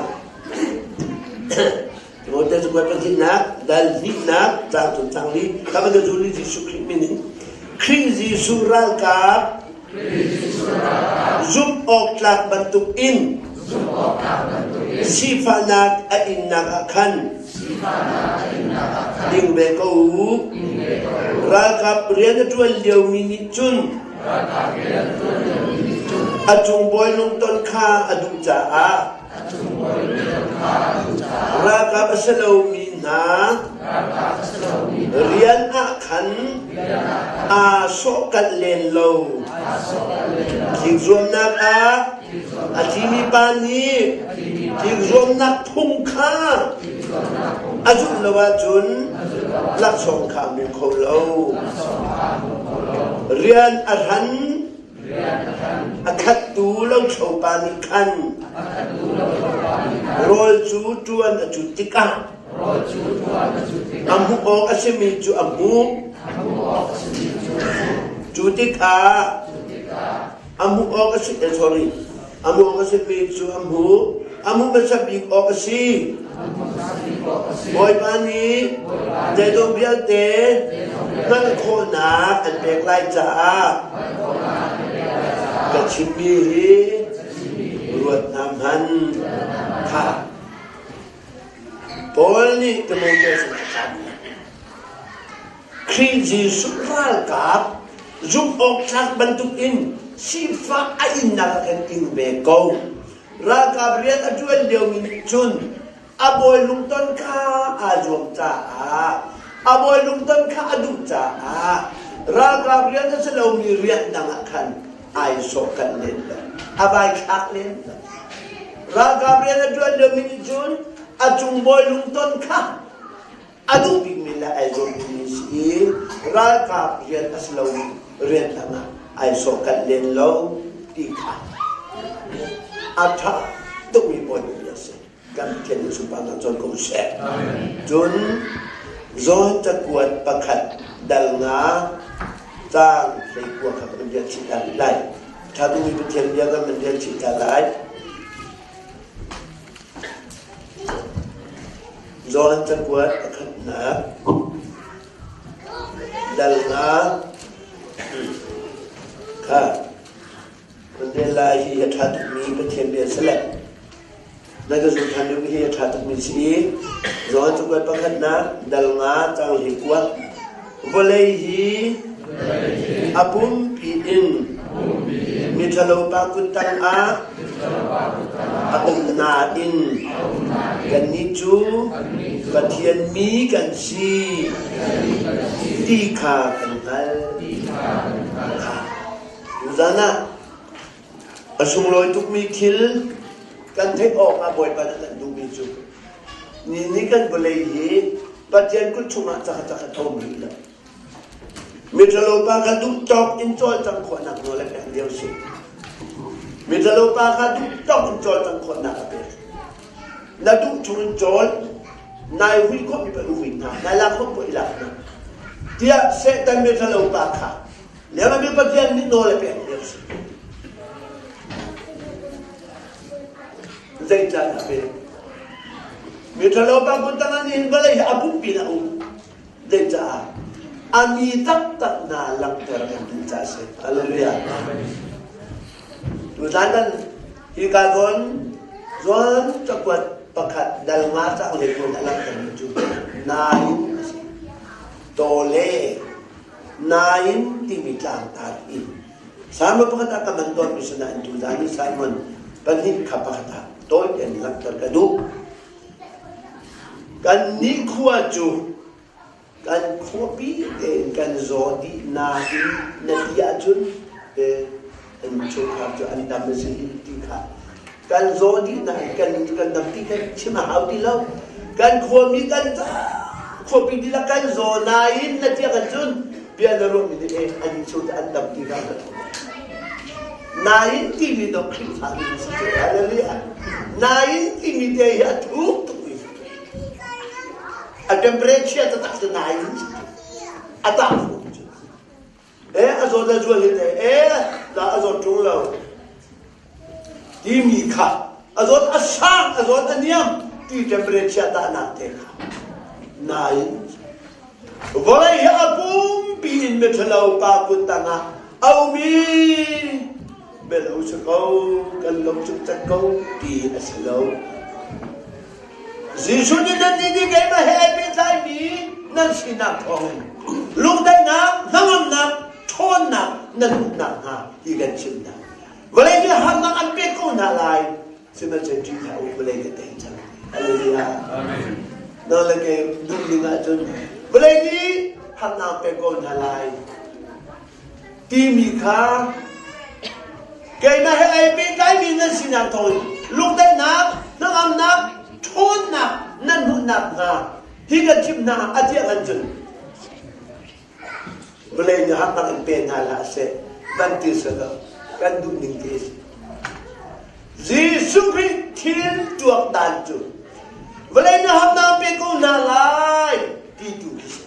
S2: Timote cu kuat pahnihnak, dal hnihnak, caang thum caang li, ka van zul i Jesuh Khrih min in Khrih Jesuh ralkap zumh awk tlak bantuk in sifahnak a innak ah khan ding ve ko u. Ralkap rian a ṭuan liomi nih cun a cung bawi lungton kha a duh caah Ralkap a si lomi hna rian ah khan aa sawhkalh len lo. Tlikzuamnak ah a tlimi pa nih tlikzuamnak phung kha a zulh lo ahcun laksawng kha a hmu kho lo. Rian a hran A khattu lothlopa nih khan rawl cu ṭuan a cut tikah a hmuh awk a simi cu a hmuh. Cu tikah a hmuh awk a si sorry a hmuh awk a simi cu a hmuh. A hmuh hmasa bik awk a si. Bawipa nih zeizong vialte hngalh khawhnak an pek lai caah ka chimmi hi ruat hna hmanh. Kha Paul nih Timote sin a cam. Khrih Jesuh ralkap zumh awk tlak bantukin sifah a innak ah khan ing ve ko. Ralkap rian a ṭuan liomi nih cun a bawi lungton kha aa zuam caah a bawi lungton kha a duh caah ralkap rian a si lomi rian dang ah khan ai sawhkanh len lo, a vai thlak len lo. Ralkap rian a ṭuan liomi nih cun a cung bawi lungton kha A duh bikmi le ai zuambikmi si i ralkap rian a si lomi rian dang ah ai sawhkalh len lo ti kha a ṭha tukmi point a si. Kan Pathian nih sunparnak cawn ko seh. Cun John cakuat pakhat dal nga caang 19 kha kan rel chih ta rih lai. Ṭha tukmi Pathian bia kan van rel chih ta lai. John cakuat pakhatnak dal nga kha Mandela hi a ṭha tukmi Pathian bia si le na ka zum ṭhan deuh hi a ṭha tukmi si i Johan cakuat pakhatnak dal nga caang li kua vawlei hi a pumpi in miṭhalo pa kut tangah a um nain kannih cu Pathian mi kan si ti kha kan hngalh. Tuzan ah a sunglawi tukmi thil kan theih awkah Bawipa nih a kan duhmi cu ni nih kan vawlei hi Pathian kut chungah cakhat cakhat a um rih lo. Miṭhalo pa kha duh tawk in cawlcangh khawhnak nawl a pek lio si. Miṭhalo pa kha duh tawk in cawlcangh khawhnak a pek. Na duh chung in cawl, nai hui khawhmi pa hui hna, nai lak khawh i lak hna. Tiah Satan miṭhalo pa kha Liangami Pathian nih nawl a pek lio si. Zeicahdah pek? Miṭhalo pa kut tangah nihin vawlei hi a pumpi in a um. Zeicah? A mi taktak hna langhter kan duh caah a si. Hallelujah. Tuzan kan hika zawn zawn cakuat pakhat dal nga cang le kun a langhtermi cu nain a si. Tawle Nain timi tlangtar i Salmo pakhat ah ka man tawnmi sinain tuzan hi Salmon pahnih kha pakhat ah tawi tein langhter ka duh. Kannih khua cu kan khuapi tein kan zaw dih nain na ti ahcun an chungkhar cu an dam a si ti kha kan zaw dih nain kan kan dam ti kha chim a hau ti lo. Kan khuami kan khuapi dihlak kan zaw nain na tiah kan cun bia na ruahmi nih eh an chung an dam ti kha ka Nain timi dong Khrihfa mi si cu hallelujah. Nain timi te hi a thuk tuk mi a temperature taktak cu nain a tah fu cu. Eh a zawt a zual hi te eh la a zawt ṭung lo timi kha a zawt a sang a zawt a niam ti temperature tahnak te kha nain vawlei hi a pumpi in miṭhalo pa kut tangah a um i bel si ko kan lo cukcek ko ti a si lo Jesuh nih nannih nih keimah he ai pehtlaimi nan sinak thawngin lungdaihnak, hnangamnak, ṭhawnnak nan hmuh nakhnga hi kan chimh hna. Vawlei nih harnak an pek ko hna lai, sihmanhsehlaw ṭih hlah u, vawlei ka tei cang. Hallelujah. Amen. Na le kei duh ning ahcun vawlei nih harnak pek ko hna lai timi kha keimah he ai pehtlaimi nan sinak thawngin lungdaihnak, hnangamnak, ṭhawnnak nan hmuh nakhnga hi kan chimh hna a tiah kan cun vawlei nih harnak in pe hna hlah seh van ti selaw kan duh ning te si. Jesuh Khrih thil tuak dan cu vawlei nih harnak pe ko hna lai ti tu khi si.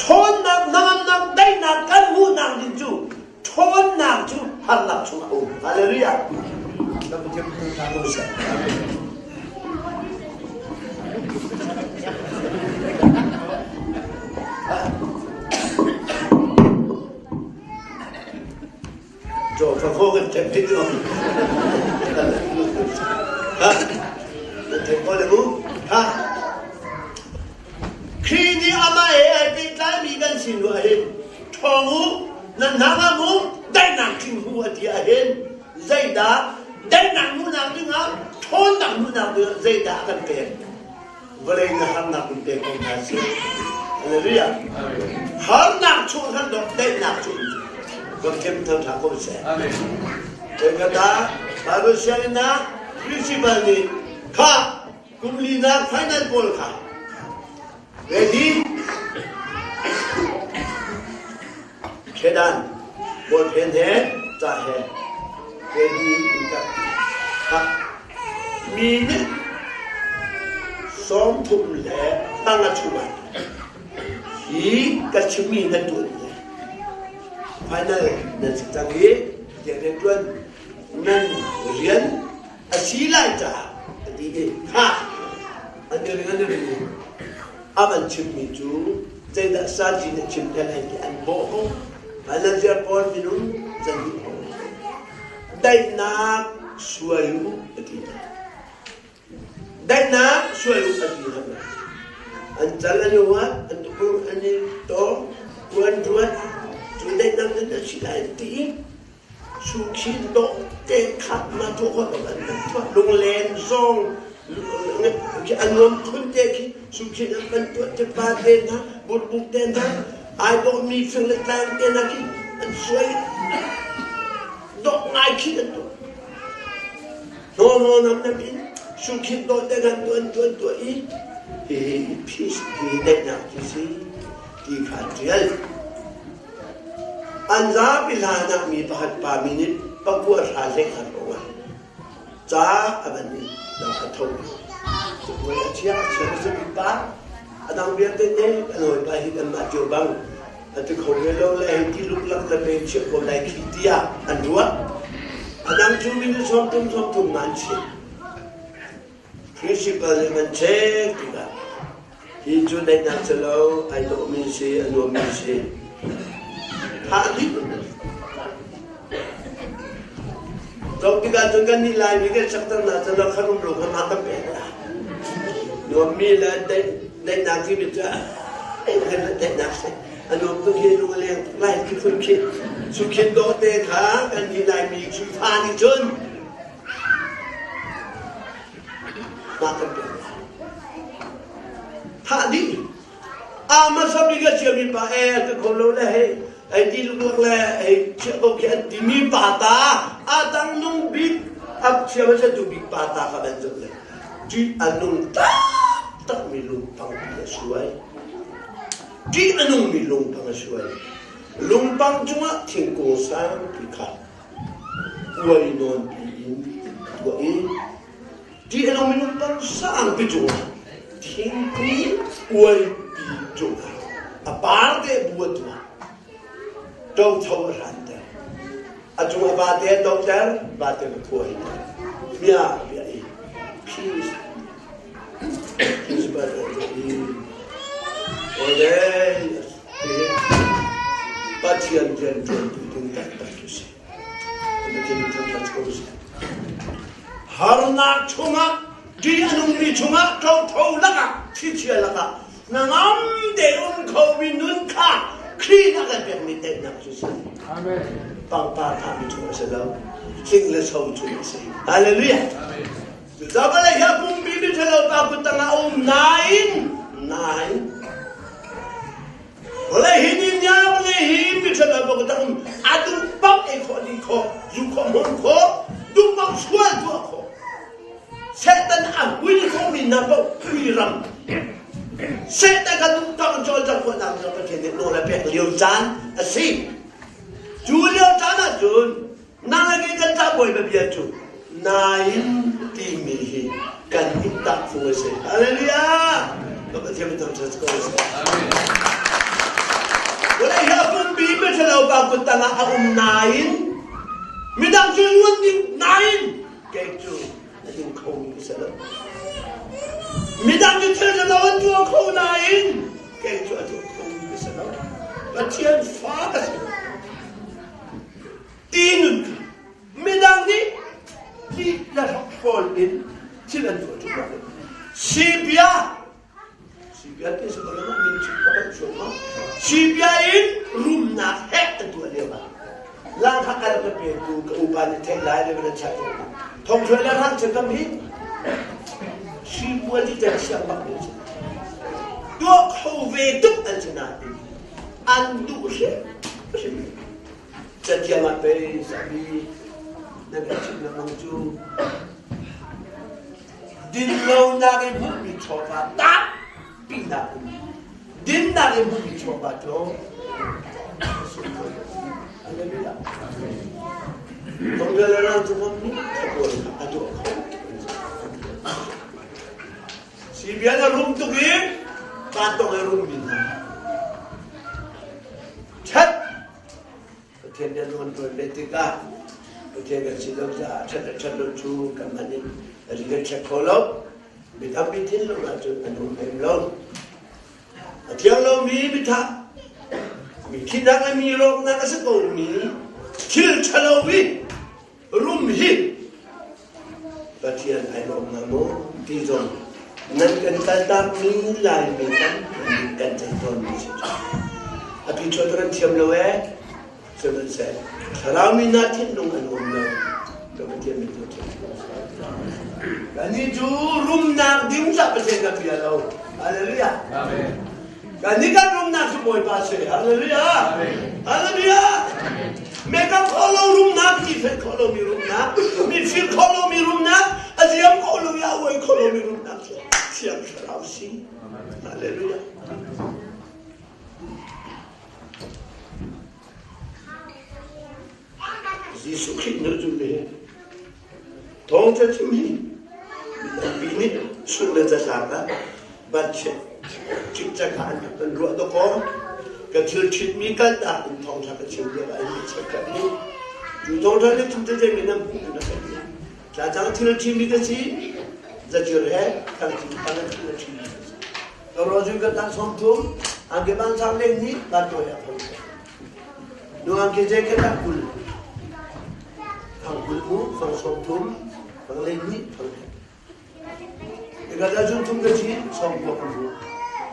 S2: Ṭhawnnak, hnangamnak, daihnak kan hmuhnak ding cu ṭhawnnak cu harnak chungah a um. Hallelujah. Na Pathian thangṭhat ko seh. Cho fa kho kan ṭhep hit lo. Ha? Kan ṭhep ko le mu. Ha? Khrih nih amah he ai pehtlaimi kan sin ah hin ṭhawng u, nan hna ngam u, daihnak ṭhing hu a ti ahhin zeidah daihnak hmuhnak dingah ṭhawnnak hmuhnak dingah zeidah a kan pek? Vawlei na harnak in pek ko hna sih. Hallelujah. Harnak chung khan dawt daihnak cu kan ṭhem thangṭha ko seh. Amen. Kata Bible sianginn ah principal nih kha kum linak final pawl kha. Ready? Khedan, ballpen he ca he ready in ka mi nih 35 chungah hi ka chimmi nan tuan le final nan si cang i rian tuan nan rian a si lai caah a ti i kha an i ring an i ring i a van chimmi cu zeidah sazi na chim te lai ti an bawh ko. Final pawl minung zan duh ko daihnak suai u a ti hna. Daihnak suai u a ti hna. An cal an i huat, an tukur an i tawng, tuan tuan, cu daihnak nan a si lai ti i sukhin dawh te khat ma tu khawh an tuah lunglen zong a nuam khun te khi sukhin an kan tuah te pa te hna burbuk te hna ai dawhmi fing le tlang te hna khi an suai dawh ngai khi an tuah no no nam nam in sukhin dawh te kan tuan tuan tuah i hi peace hi daihnak cu si ti kha tial An zapi hlan ah mi pakhat pa minute pakua hra hleng a hrawng ah ca a van i a tho. Cabuai a chia a chia a si pa a dang vialte ne kan hawipa hi kanmah cio bang a ti kho ve lo le hei ti luklak le pe chiah ko lai khi tiah an ruah. A dang cu minute 30 30 ma an chim. Principal nih an check tikah hi cu daihnak si lo, ai dawhmi si, a nuammi si. Thah dih. Zoh tikah cun kan nih Laimi kan sakternak cu kha rum lo kha mah kan pek la. Nuammi le daihnak timi cu kan daihnak si. A nuam tuk hi lung a leng tuk lai khi phun khi. Sukhin dawh te kha kan nih Laimi Khrihfa nih cun Mah kan pek lai. Thah dih. A hmasa bik a chiami pa e ka kho lo le hei ei ti luklak le hei chiah ko khi an timi pa ta a tang nung bik a chia hmasa tu bik pa ta kha ban zoh le ṭih a nung taktak mi lungpang pi a suai. Ṭih a nungmi lungpang a suai. Lungpang cungah thingkung sangpi kha uai nawnpi in tuah i ṭih a nungmi lungpang sangpi cungah thingkung uaipi cungah a par te bu a tuah ṭotho a hranter a cungah vate a toter vate a khuaiter bia bia i peace peace ba i ole Pathian rianṭuantu ding taktak cu si. Pathian thangṭhat ko seh. Harnak chungah, ṭih a nungmi chungah, ṭotho lakah, thlichia lakah, hnangam te um khomi nun kha Khrih a kan pekmi daihnak cu si.
S1: Amen.
S2: Pangpar thahmi chung a si lo, hling le so chung a si. Hallelujah.
S1: Amen.
S2: Cucaah vawlei hi a pumpi mi ṭhalo pa kut tangah a um nain, nain, vawlei hi ni vawlei hi mi ṭhalo pa kut tang um a duh paoh ei khawh, din khawh, zu khawh, hmon khawh, duh paoh sual tuah khawh. Satan a hui khawhmi hna paoh hui ram. Satan kha duh paoh in cawlcangh khawhnak cu Pathian nih nawl a pek lio caan a si. Cu lio caan ahcun Nang le kei kan ṭah Bawipa bia cu nain timi hi kan nih tahfung a si. Hallelujah! Ka Pathian mi thangṭhat ko seh. Vawlei hi a pumpi miṭhalo pa kut tangah a um nain midang cu luan ding nain kei cu a ding khomi ka si lo. Midang cu thil ṭhalo an tuah kho nain kei cu a tuah khomi ka si lo. Pathian fa ka si. Ti nun kha midang nih lih le hrokhrawl in thil an tuah ṭung lo. Sibia Sibia ti si ko lo min chim ka kan chuak ma Sibia in rumnak heh an tuah lio ah langkha kal ka petu ka upa nih theih lai le van chat thong thluai le rang chan kam hi sipual ti ter siang bak ne tuah kho ve tuk an si nain an duh hrim hrim Cathiang ah pei zapi nan kan chimh lengmang cu dinlonak in hmuhmi chawva tampi nak um. Dinnak in hmuhmi chawva cu Hallelujah. Thongdal rang cu ngam nih thakual kha a tuah kho. Sibian a rum tuk i tantong i rummi hna. Ṭhat! Pathian nih an tuan ve tikah Pathian kan si lo caah ṭhat le ṭhat lo cu kan man in ri kan check kho lo. Mi tampi thinlung ahcun an um lem lo. A thiang lomi mithah, mi thihnak le mi rawknak a si komi thil ṭhalo i rum hi Pathian ai lawm hnga maw ti zong nan kan kaltakmi Laimi tampi nih kan ceih tawnmi si. A pi ṭhuat kan thiam lo ee. Sihmanhseh thlarau mi hna thinlung an um lo. Ka Pathian min cu Kannih cu rumnak ding cah Pathian kan bia lo. Hallelujah. Amen. Kannih kan rumnak cu Bawipa si. Hallelujah. Amen. Hallelujah. Me kan khawh lo rumnak, mi fel khawh lomi rumnak, mi fir khawh lomi rumnak, a ziam khawh lo i a uai khawh lomi rumnak cu Thiang Thlarau si. Hallelujah. Jesuh Khrih nu cu ve thawngṭha chim hi mi tampi nih sung le catlak ah vanchiat cikcek ah an kan ruah dawkaw ka thil ṭhitmi kaltak in thawngṭha ka chim lio ah mi cheukhat nih cu thawngṭha nih chim tete mi nan hmuh na kan ti tla thil ṭhimi ka si zajir he kan thil kan thil ṭhimi ka si Roju ka tan som thum angke bang sang leng ni ban to ya phang nu angke je ke ta kul phang kul mu phang som thum phang leng ni phang Ika da jun thum ka chi som ko ka mu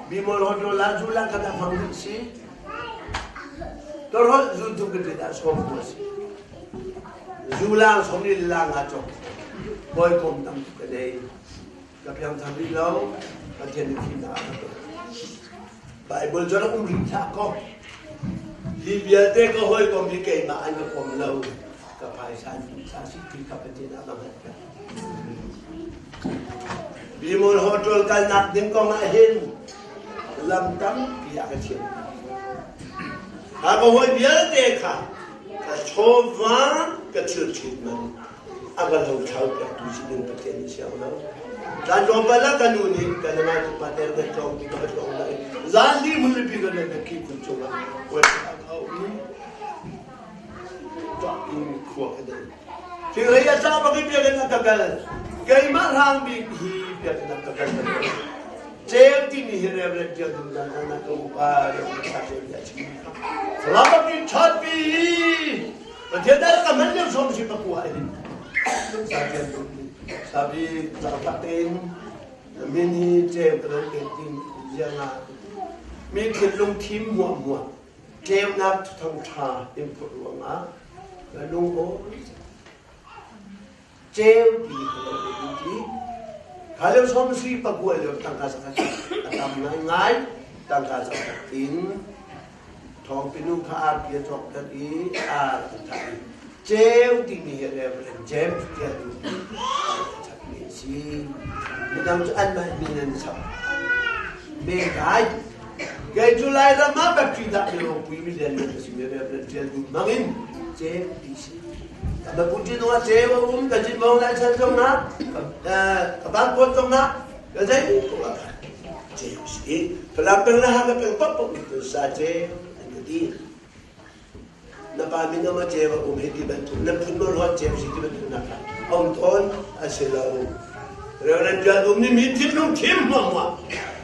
S2: bi mol hot lo la ju la ka ta phang ni si to ro jun thum ka ti da som ko si ju lang som ni lang ha chok boy kom tam ka dei Ka piangthar rih lo, Pathian nih thihnak a ka pek. Baibal cu rak um rih hlah kaw, hi vialte ka hawikom hi keimah an ka kom lo, ka phaisa an duh ca si ti kha Pathian ah ka hngalh peng. Bimol Hotel kalnak ding kong ah hin lam tampi a ka thiam. Kha ka hawi vialte kha ka chawva ka thil ṭhit man a ka lo thlau piaktu si ding Pathian nih siang lo. Tlan tlawmpal ah ka nu nih ka nama tu pater kan tlawng ti ka tlawng lai. Zan li mun pi kan ka ki khun cungah kuat a kau i ṭah in khua ka dei. Thing a ca bak i biakinn a ka kal. Keimah hrang bik hi biakinn a ka kal. Ceu timi hi Reverend Tial Dum Dan na ka upa Reverend Sa Ceu nih a chim. Salam bak in ṭhat pi Pathian dah ka hman lio som si pakua hin Sabian sabi zaangfah tein min hi ceu ka lo ke tin zianga mi thinlung thim muah muah ceunak thang tha in phurh ruangah ka lung aw ceu ti ka lo ke tin ti kha lio som si pakua lio tangka zakhat a tam ngai ngai tangka zakhat in Thawngpinu kha arpi a cawkter i ar an thah i ceu timi hi Reverend James tiah duhmi chapmi a si. Midang cu anmah min an chap. Me kai. Kei cu Lairam ah battery dah mi ropui mi lian ka si mi Reverend Tial Dum hmang in ceu ti si. Ka bu ti nung ah ceu a um ka jin mong lai chan zong ah ka ban kuat zong ah ka zei ko ah Ceu si. Falam peng le Hakha peng paohpaoh nih cun sa ceu an ka ti. Na pa min ama ceu a um hei ti bantuk, na phun maw ruat ceu si ti bantuk nak kha a um tawn a si lo. Reverend John Um nih mi thinlung thim hmuahhmuah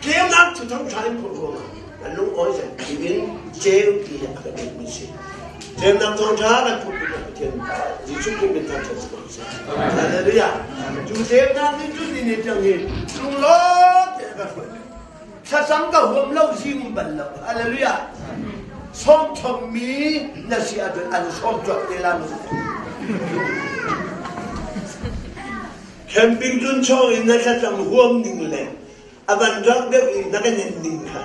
S2: ceunak cu thangṭha in phurh ruangah an lung awi zan tiin ceu ti hi a ka pekmi si. Ceunak thawngṭha kan phurh tikah Pathian Jesuh Khrih min thangṭhat si ko seh. Hallelujah. Cu ceunak nih cun ni ni tiang hi lunglawm tein a ka hruai. Thlacam ka huam lo zing um bal lo. Hallelujah. Sawm chommi na si ahcun an sawm cuak te la mu. Camping cun chawng in na thlacam huam ning le a van rak deuh i na ka nen ning kha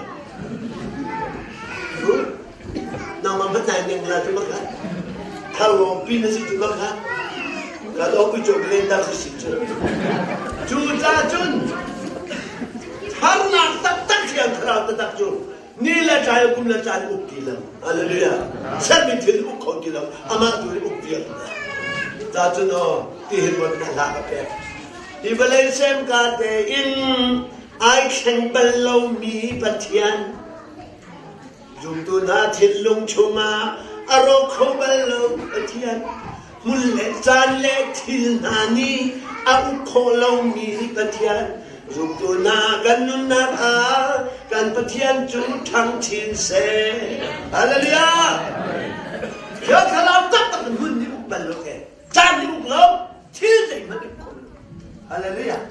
S2: nangmah hmanh nai ning la cu makha thar lawng pi na si cu makha ka lo pi cu len dak si si cu cu ca cun harnak taktak thiang thlarau taktak cu. Ni le tlai kum le caan uk ti lo. Hallelujah. Sermi thil uk kho ti lo. Amah tu nih uk vial. Ta cu no ti hin ruat na hla ka pek. Hi vawlei sem ka te in ai thleng bal lomi Pathian zumtu hna thinlung chungah a rawk kho bal lo Pathian hmun le caan le thil hna nih a uk khawh lomi Pathian zumtu hna kan nunnak ah kan Pathian cu ṭhang chin seh. Hallelujah! Thiang Thlarau taktak in hmun nih uk bal lo ke caan nih uk lo thil zeihmanh uk kho lo. Hallelujah!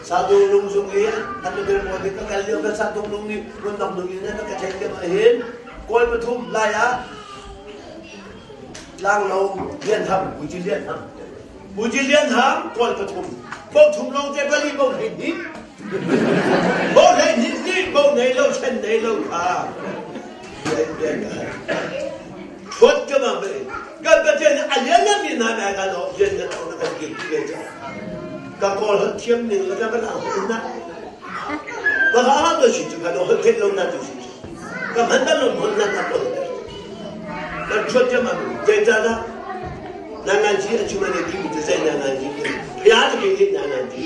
S2: Satung lung zung i an dir maw ka kal lio kan satung lung nih rundang lung in ka theih lio ah hin kawl pathum lai ah tlanglo lian ham Puji lian ham Puji lian ham kawl pathum bo thum long te pali bo hlei hnih bo hlei hnih nih bo nei lo chen nei lo kha Thuat ka ma me kan Pathian a lian na mi na na ka lo lian na na kan kir ti ve cha ka kawl hot thiam ning la ka ban ang hot na ba ka ha to si chu ka lo hot the lo na tu si chu ka man ba lo mon na ka ko ka thuat ka ma je cha da na na ji a chu ma ne ti mi te zai na na ji phya te ke na na ji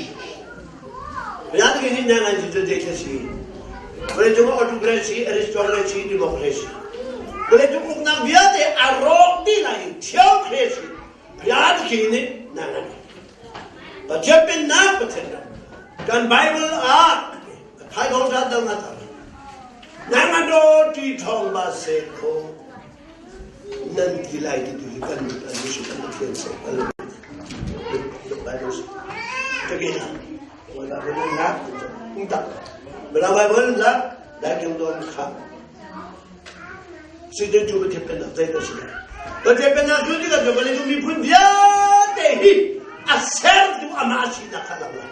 S2: phya te ke na na ji te je cha si Vawleicung autocracy, aristocracy, democracy. Vawleicung uknak vialte a rawk dih lai i theocracy, philosophy nih na ngan. Pathian pennak Pathian ram. Kan Bible ah thai dong zat dang na tar. Nang do ti thong ba se kho nan ti lai ti tu hi kan kan su kan Pathian se kan Bible Takina Wala boleh nak, tak. Bila Bible nak, dah keng don kha. Si de chu pathian pen nak zai da si. Pathian pen nak chu ni ka jo bale chu mi phun vialte hi a ser tu ama si na kha lang la.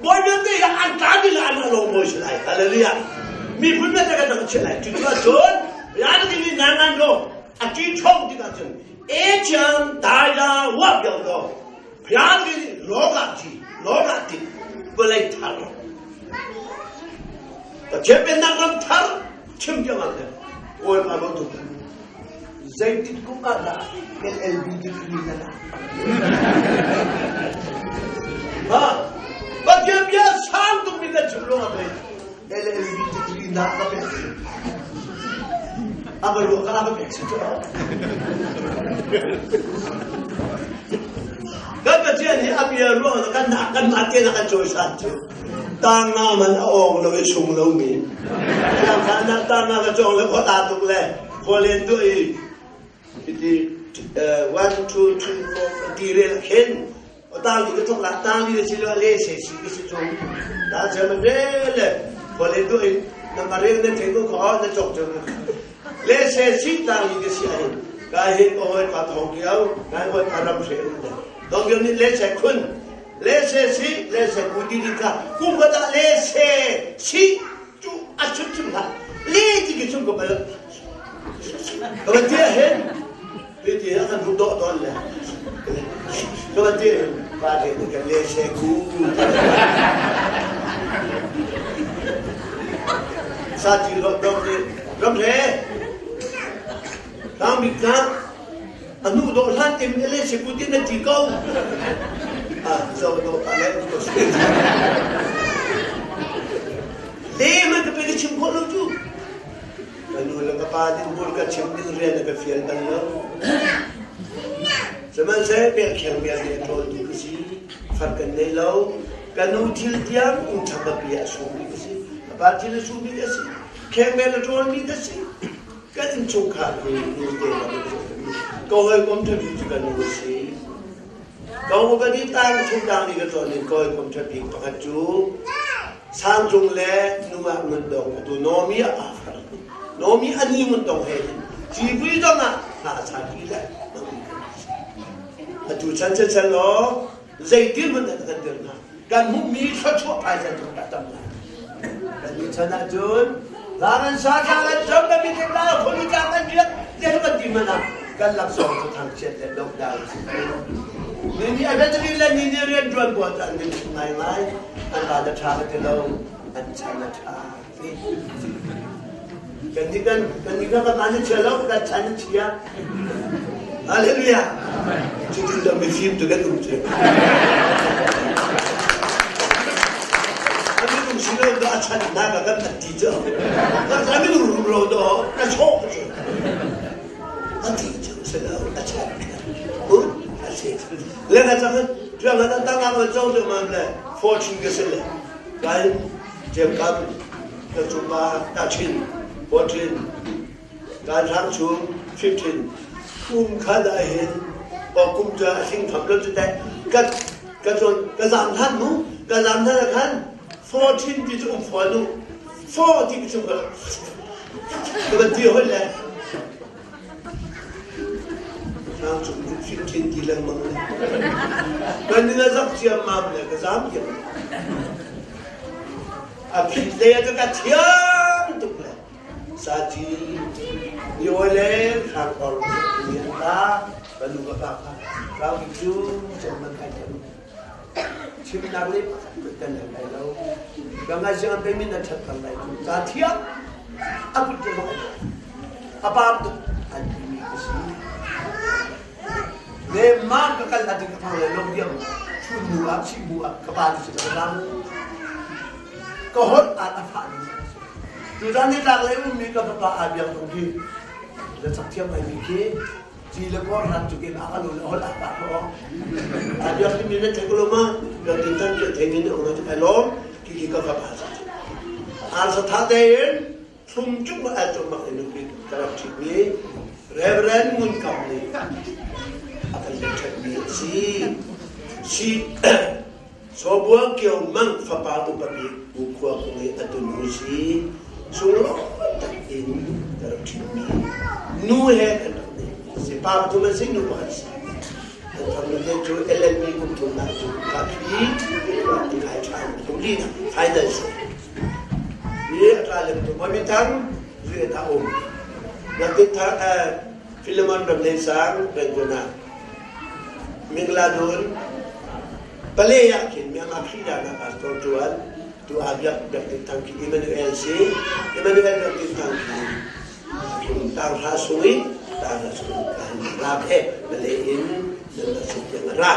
S2: Boy vialte hi an ta di la an lo boy si lai. Hallelujah. Mi phun vialte ka dang che lai. Chu chu chun ya ni ni na nan do a ti chong ti ka chun e chang dai la wa biao do Bia nih lawng ah thi, lawng ah ti, vawlei thar. Pathian pennak ram thar chim tiang ah khan Bawipa lo tu zeitik kum ah dah LLB degree na lak? Ha? Pathian bia sang tuk mi kan chim lawng ah pei LLB degree na ka pek. A va ruah ka ka pek si cu. Kan Pathian hi a bia ruang kan kan mah te na kan cawisan cu. Tang nga man a ong lo i sung lo mi. Siang kha na tang nga ka cawng le khua ta tuk le khua len tu i iti 1 2 3 4 ti rel khin tang li ka thok la tang li si lo le se si ki si chung ta che man re le khua len tu in na ma rel na thei ko kho na chok chung le se si tang li ka si ai ka hin oi pa thong kiao ngai oi pa ram hre le dong kiao ni le se khun le se si le se ku di di ka kum ka da le se si chu a chut chum la le ti ki chung ko ba ka ba tia hen ti ti a kan ru do don le ka ba tia hen pa le ka le se ku sa ti lo dong ni ram re tang bik na anu do hlan tim le se ku ti na ti ko a zo do pa le ko se le ma ka pe ka chim khawh lo cu ka nu le ka pa nih hmur ka chim ding rian a ka fial bal lo sihmanhseh pekkheng bia nih a ṭawltu ka si far kan nei lo ka nu thil tiang kum thang ka pi a sumi ka si ka pa thil a sumi ka si khengmel a ṭawlmi ka si kan innchungkhar hi nu te la ka hawikom ṭha bik cu ka nu a si ka upadi tang chung tang ni ka ṭawn in ka hawikom ṭha bik pakhat cu Sangcung le nungak ngun dong atu Nomi a pa far Nomi a ni ngun dong he hin civui dong ah hna a chan pi le atu chan chan chan law zeitin hmanh kan kan dir hna kan hmuhmi thluachuah phaisa cu ka tam lai kan ni chan ahcun la kan sa thla kan cam kan mi la khonu tlang kan riak tiah kan ti hmanh ah kan laksawng cu thangchiat le lockdown si ni ni a betri le ni ni rian tuan buat an ngai ngai an va da tha ka ti lo. An chan a ṭha ti. Kan nih kan kan nih kan kan chia lo kan chan a chia. Hallelujah. Cutin dah mifim tu kan um cu. A minung si lo dah a chan na ka kan ti cu. A minung rum lo dah na chawh cu. A ti cu si lo a chan. A si. Le ka cang tuang ka tang tang ka cong tu mam le fortune ka si le. Kai Jacob ka cupa 13 14 kan hrang chung 15 kum khat ah hin kum cu a hling tham lo cu teh ka ka zawn ka zam than mu ka zam than ah khan 14 ti cu um fawn u 4 ti cu ka ka van ti hoi le hrang chung cu 15 ti lengmang le kan ning a zak ciammam le ka zam diam a phit lei ah ka thiam tuk le Saci Niawi le Hrangkor mi an ta ka nu ka pa kha Rauki cu cong man kai tham chimnak le kan nan lai lo ka ngai siang pe min an that kan lai cu ca thiam a kut ke bak a pam tuk an ti mi ka si le ma ka kal ati ka thang le lom diam chun nu ah chim bu ah ka pa ti si ka ram ka holh ah a fah ding Tuzan ni tlak lei ummi ka fapa aa biak tung khi na chak thiam ngai mi khi ci le kor ran cu kin a ka lu le hol ah pa ko aa biak timi na thei ko lo ma biak tin tan ke thei ni ong na ai lom ki ki ka fapa sa ar sa tha tein thlum chung ma ai chung mak in nupi ka rak ṭhit mi Reverend Ngun Kam nih a kan ṭhat mi a si si Sawbua Kio Mang fapa upa bik Pu Khua Kung i a tunu si sunglawi tak in ka rak ṭhitmi nu he kan rak nei. Si pa pathum an si nu pakhat si. An farnu te cu LLB kum thumnak cu ka phi an kai ṭhan kum linak final si. Hi a ṭa lem tu Bawi Thang zui ta um. Natin thar Philemon Ramlei Sang Rangoon ah Mingladun Pale ah khin Myanmar Khrihfa pastor ṭuan tu ah Biak Biak Tin Thang khi Emmanuel si. Emmanuel Biak Tin Thang khi tanghra sung i tanghra sung kan ra he Pale in nan ra sung tiang a ra.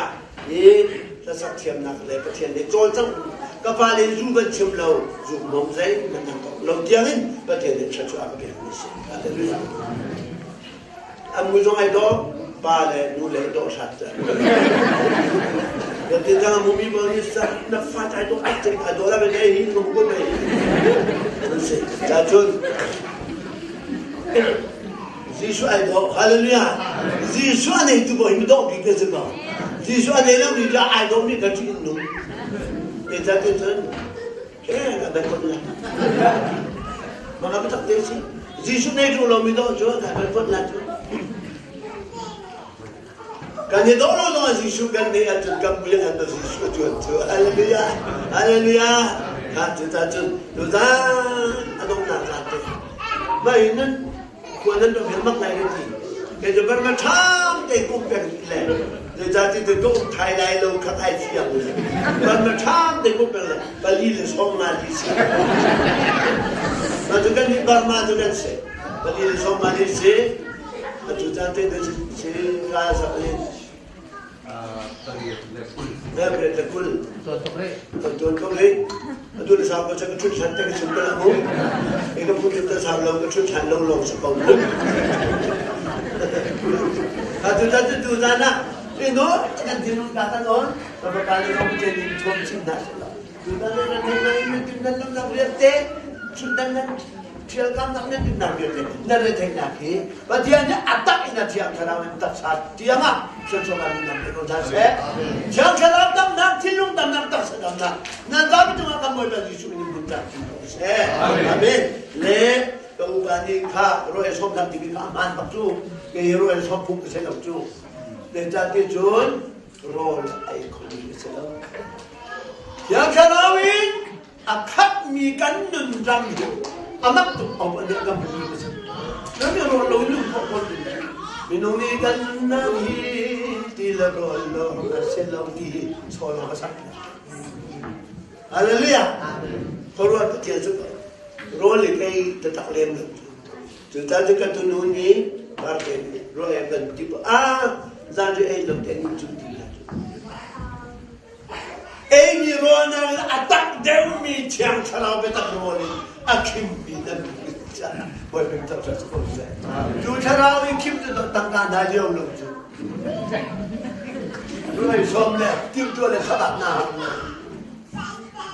S2: Hi hlasak thiamnak le Pathian nih cawlcangh ka pa le zu ban chim lo zu mom zei nan nan lo tiang in Pathian nih thluachuah a ka pek mi si. Hallelujah. An mui zong ai dawh, pa le nu le dawh hrat. Kan ti tang mumi bo ni sa na fa ai dawh ai cek ai dawh la be hi kum ko be. Nan si. Ta chun. Jesuh ai dawh. Hallelujah. Jesuh nei tu bo hi dawh bi ke si ba. Jesuh nei lo ni ja ai dawh mi ka chi nung. Te ta te chun. Ke ka be kon la. Mga ka tak te si. Jesuh nei ṭung lomi dawh cu kan kan phot la cu. Kan i dawh lo zongah Jesuh kan neih ahcun kan mui an Jesuh a ṭuan cu. Hallelujah! Hallelujah! Kha cu ta cun tuzaan a donghnak caan te. Mah hi nan khua nan ram hi mak lai ka ti. Kei cu bar ma ṭham te kum peng le zeicahti tu ka um thai lai lo kha ai fiang le bar ma ṭham te kum peng le pali le sawm nga li si. Mah cu kan nih Burma cu kan si. Pali le sawm nga li si. Atu caan te tu si ra sak in.
S1: Pariat le 20.
S2: Pariat le 20.
S1: Tuan tuk rih.
S2: Tuan tuk rih. Atu le sau ko ka ṭhut hlan te ka chim ko la mu. E ka phu ta sau lo ka ṭhut hlan lo lawng si ko mu. Atu ta tu tu zan ah ino kan thinlung ta kan on. Ka pa le zong chen in thuam chin hna seh law. Tutan le nan hei nan in tin nan nak vialte chun nan thial kam nak nan tin nak vialte nan re theih nak hi Pathian nih a tak in a thiang thlarau in taksa tiang ah thluachuah kan nam te ko hna seh. Thiang thlarau damnak thinlung damnak taksa damnak nan zapi cungah kan Bawipa Jesuh in mun tak chin ko seh. Amen. Le ka upa nih kha roe som nak timi kha aman bak cu kei roe som phung ka se lo cu. Zeicahti cun rawl ei khomi a si lo. Thiang Thlarau in a khatmi kan nun ram hi a mak tuk awk an kan mi a si. Nan mi rawl lo nun khawh ko Minung nih kan nunnak hi ti le rawl lawng a si lo ti hi chaw lawng a sak. Hallelujah. Khuaruah Pathian cu rawl i pei tatak lem lo cu. Cu caan cu ka tunu nih parte nih rawl ei kan ti ah zanriah ei lo te nih cu ti la cu. Eimi rawl nakin a tak deuhmi Thiang Thlarau biatak rawl in a khimmi nan Bawipa thangṭhat si ko seh. Cu thlarau i khim cu tangka hna lio lo cu. Ruai sawm le timhtuah le thlabat na hang na.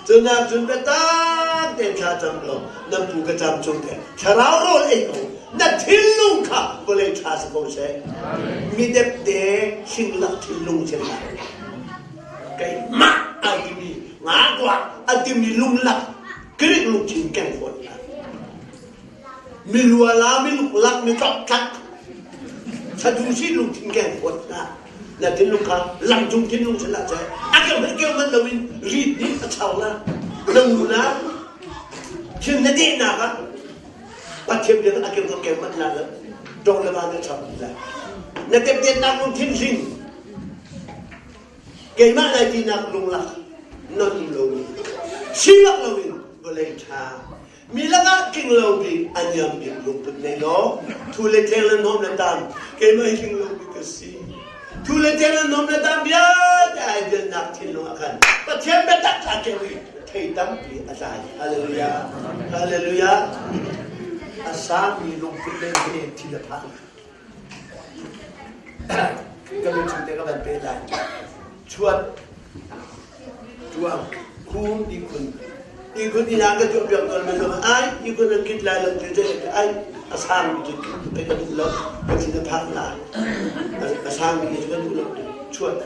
S2: Cunak cun biatak tein thla cam law na pu ka cam chung te thlarau rawl ei ko na thinlung kha vawlei ṭha si ko seh. Mi depde hringlak thinlung si hlah. Keimah ai timi ngakua a timi lunglak Greek lungthin keng fawn hlah. Mi luala, mi luklak, mi tloktlak, Sadusi lungthin keng fawn hlah. Na thinlung kha lamcung thinlung si hlah seh. A keu hmanh keu manh loin rit nih a chau la. Na ngu la. Thil na dehnak ah Pathian bia a keu ka keu manh la lo. Dong le van na cham la. Na tepdennak lungthin hling. Keimah lai tinak lunglak non loin silak loin vawlei ṭha mi lakah tling lo bik a niam bik lungput nei law thu le tleng le nawm le tam keimah hi tling lo bik ka si thu le tleng le nawm le tam vialte ai delnak thinlung ah khan Pathian biatak a keu i thei tampi a tlai hallelujah hallelujah a sangmi lungput nei he thil a phan Ka biachim te ka van peh lai. Chuat, tuang, khum, ihkhun. Ihkhun inn ah ka tuah piak tawn mi zong ai ihkhun an kit lai lo ti te ai a sang mi cu pe ka duh lo ka thin a phak la a sang mi cu ka duh lo chuat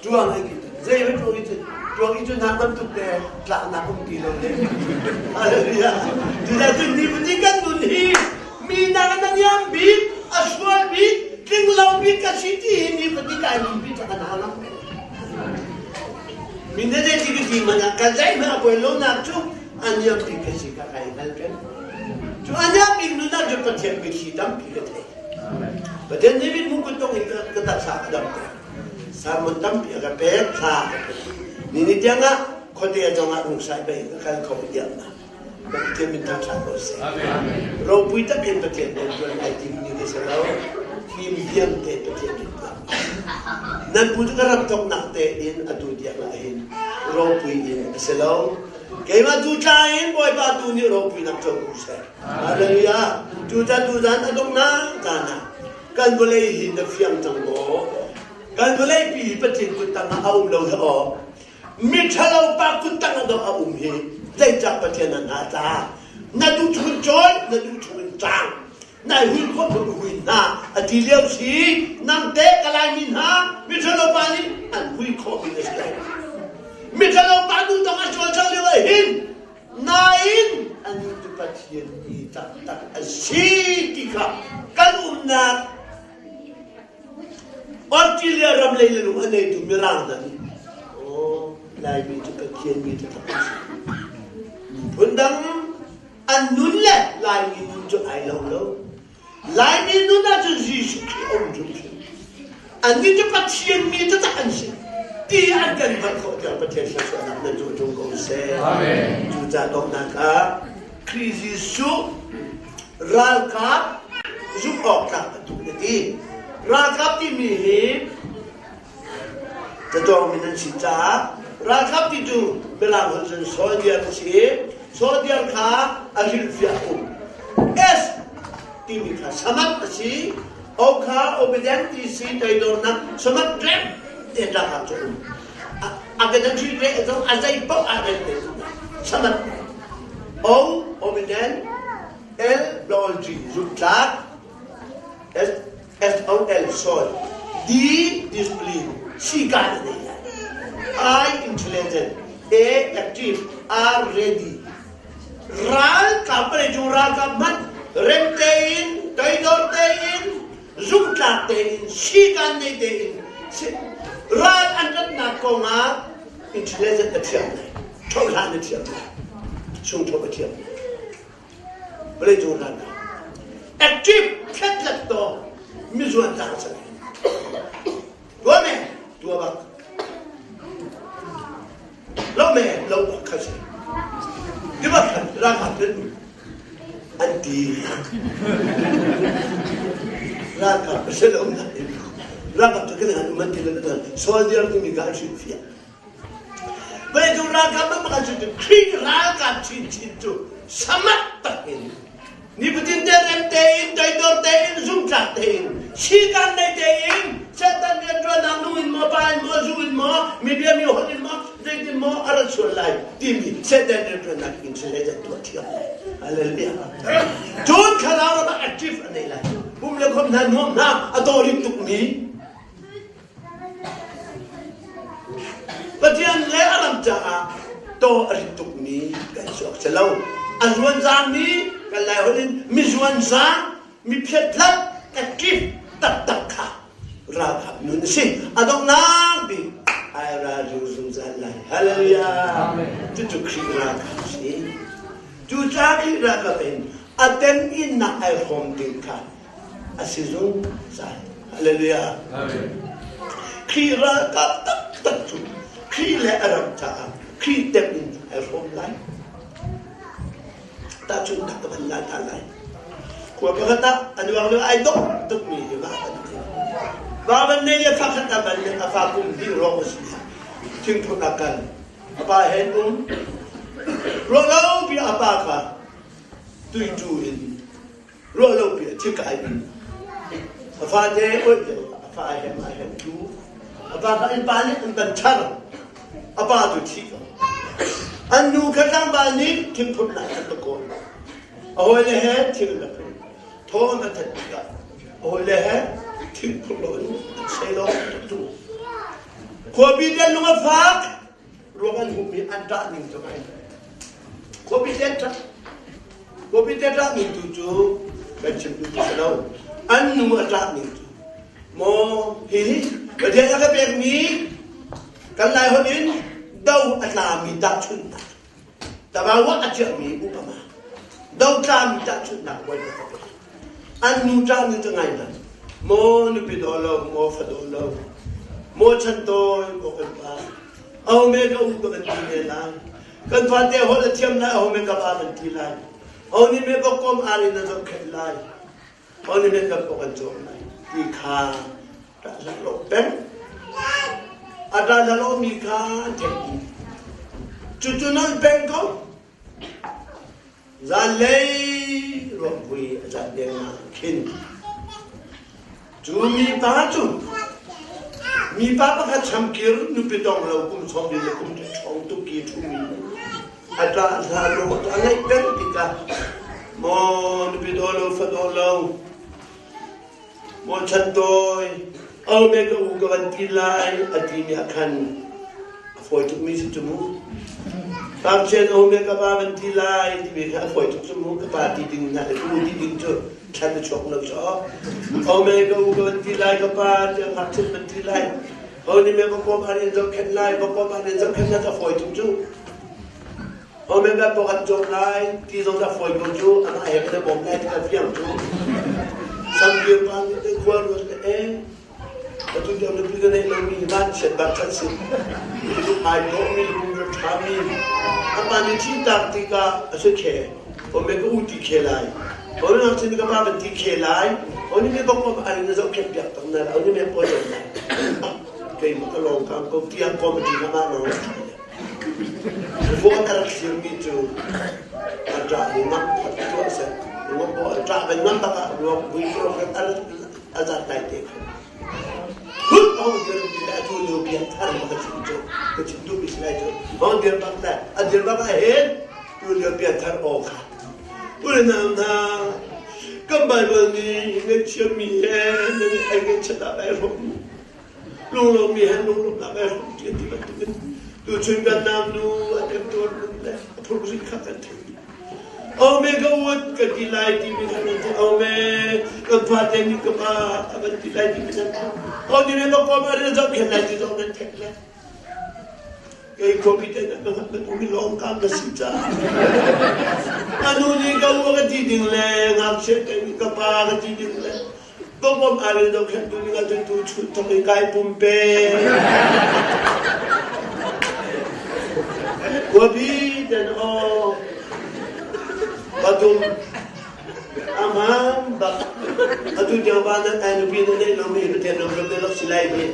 S2: tuang ai kit zei va tuang i cu tuang i cu nak bantuk te tlak nak um ti lo le hallelujah tu cun ni fatin kan nun hi Mi nak na niam bik, a sual bik, tling lo bik ka si ti hi ni fatin kai nun pi kan hau lang. Mi na zei ti ka ti man ah ka zei hmanh a poi lo nak cu a niam bik ka si ka kai hngal peng. Cu a niam bik nun ah cun Pathian biathli tampi ka thei. Pathian nih mit mukut tong in ka taksa a dam ter. Sermon tampi a ka pek, thla a ka pek. Ni ni tiang ah khuate zong ah rungsai bei ka kal kho diam na. Pathian min thangṭhat ko seh. Ropui takin Pathian rianṭuan ai timmi ka si lo. Fim diam te Pathian rianṭuan. Nan pu cu ka rak thawknak tein atu tiang ah hin ropui in a si lo. Keimah tu tla in Bawipa tu nih ropuinak co ko seh. Hallelujah. Tutan tuzan a donghnak caan ah kan vawlei hi na fiang cang maw? Kan vawlei pi hi Pathian kut tangah a um lo hi aw. Miṭhalo pa kuttang ah dawh a um hi zeicah Pathian an hna tla? Na duh chungin cawi, na duh chungin cang. Nai hui khawh phun hui hna a ti lio si nang te ka Laimi hna miṭhalo pa nih an hui khawh mi na si lai. Miṭhalo pa duh tong a cawlcang lio ah hin nain anih cu Pathian mi taktak a si ti kha kan umnak Australia ram lei le lung a neitu Mirang hna nih aw Laimi cu Pathian mi taktak an si. Miphun dang an nun le Laimi nun cu ai lo lo. Laimi nun ahcun Jesuh Khrih a um hrimhrim. Annih cu Pathian mi taktak an si. Ti an kan hngalh khawh tiang Pathian thluachuahnak nan cung tlung ko seh. Amen. Cucaah donghnak ah Khrih Jesuh ralkap zumh awk tlak bantuk na ti. Ralkap timi hi catawng min an si caah ralkap ti cu Mirang holh cun soldier a si i soldier kha a hrilhfiah a um. S timi kha samat a si, O kha obedient ti si toidornak samat rem te ralkap cu um. A ka nan hrilh re zong a zei paoh ah rem te samat O obedient L loyalty zumhtlak S S O L soil D discipline C ka na nei lai I intelligent A active R ready ralkap vawlei cung ralkap hmanh rem tein toidor tein zumhtlak tein sikan nei tein ral an ratnak kongah intelligent a thiam lai ṭhohlan a thiam lai sungṭhoh a thiam lai vawlei cung ralkap active khetlek to mizuan tlang sa tua me tua bak lo me lo bak kha si. Hi bak khan ralkap nan an ti. Ralkap a si lo nain ralkap cu kan han um an ti lo kan soldier timi kha an hrilhfiah. Vawleicung ralkap bak an cu Khrih ralkap chinchin cu samat tak in nifatin te rem tein toidor tein zumtlak tein sikan nei tein Satan rianṭuannak nu in maw pa in maw zu in maw mi bia mi holh in maw zeitin maw a rat sual lai timi Satan rianṭuannak in si le tuah thiam Hallelujah. Cun thlarau ram ah active a nei lai. Pum le khom hna nuam hna a tawrim tukmi Pathian le a ram caah taw a rit tukmi kan si awk si lo. A zuanzangmi kan Lai holh in mi zuanzang, mi phiatlat, active taktak kha ralkap nun a si. A donghnak bik ai ralring zungzal lai. Hallelujah. Cucu Khrih ralkap a si. Cucaah Khrih ralkap in a temhinnak ai hrawm ding kha a si zungzal. Hallelujah. Khrih ralkap taktak cu Khrih le a ram caah Khrih tem in ai hrawm lai. Tahchunhnak ka van la ta lai. Khua pakhat ah an uang lio ai dawh tukmi hi va an nei. Va van nei le fa khat a van le a fa kum hnih rawng a si. Thingphun a kal. A pa he um. Ruah lo pi a pa kha tuitu in Ruahlopi a thi kai in a fate oih lio a fa he a hem tu a pa kha innpa nih an kan char a pa tu thi ko an nu kha tlangval nih thingphurhnak an va kawl a hawile he thing an phur thaw an that tikah a hawile he thingphurh lo in an sei lo tu khuapi te lung a fak ruang an hmuhmi an ṭah ning cu ai khuapi te ṭah khuapi te ṭah ning tu cu kan chim duh ti si lo an nu a ṭah ning cu maw hihi Pathian a ka pekmi kan lai holh in do a tlami tahchunhnak tabawa a ciahmi upama do tlami tahchunhnak Bawipa ka pek An nu ṭah ning cu ngai hmanh. Maw nupi daw lo, maw fa daw lo, maw chan tawi, maw kan pa. Aho me ka u ka van ti ne lai. Kan fate holh a thiam lai, aho me ka pa van ti lai. Aho nih me bawkkom ar in a zohkhenh lai. Aho nih me kan pok an cawm lai. Ti kha ṭah hlah lo peng. A ṭah hlah lo mi kha an theih dih. Cucu nan peng ko. Zanlei ruahpui a zat dengmang khin cu mipa cu mipa pakhat chamkir nupi tong lo kum sawmli le kum ṭhawng tuk i ṭhumi a ṭah hla lo a ngaih peng tikah maw nupi daw lo fa daw lo Maw chan tawi, au me ka u ka van ti lai a ti mi ah khan a fawi tukmi si cu mu. Ngakchian au me ka pa van ti lai timi kha a fawi tuk cu mu. Ka pa ti ding na le ka u ti ding cu thlan a chuak lo cu. Au me ka u ka van ti lai ka pa tiah ngakchian van ti lai. Au nih me ka kom an in zohkhenh lai, ka kom an in zohkhenh na ka fawi tuk cu. Omega pakhat cawk lai ti zong a fawi ko cu amah he kan i bawm lai ti ka fiang cu. Samkir pa nih te khua ruat le e atu tiang nupi ka neih lomi vanchiat bak kan si. Lung ai dawhmi lung rak ṭhami a pa nih thih tak tikah a si khe Omega u ti khe lai. Omega cun ka pa ban ti khe lai. Oni me bok om an na zohkhenh piak tang na oni me paw cawm lai. Keimah ka lawng kang ko tiang committee ka mah lawng Vuak a rak hlirmi cu a ṭah i ngam khat tuah seh. Ruak a ṭah ve ngam bak ah ruak vui program a zat lai te kha. Hut a hung dir ti le atu lio biak thar ma ka chim cu ka chim duhmi si lai cu hong dir bak le a dir bak ah hin tu lio biak thar aw kha u le nau hna kan Bible nih ngaihchiami he nan ai ngaihchiat ah lai hrawm Lunglawmmi he lunglawmhnak he hrawmṭi an ti bantukin tuchun kan naunu a temtuar nun le a phurrit kha kan theih. Ome ka uat kan ti lai timi kha nan theih. Ome kan fate nih ka pa a kan ti lai timi nan theih. Oni le bakom a ril zohkhenh lai ti zong nan theih le. Kei khuapi te na ka hngalh bantukin lawngkam ka si caah. Anu nih ka u ka ti ding le ngakchia te nih ka pa ka ti ding le Bawmh aa rel dohkhenhtu ning ahcun tu chunh thawk in kai pumpe. Khuapi ten aw. Patum aman bak atu tiang pa nan ai nupi na neih lomi Pathian ram ram ne lok si lai mi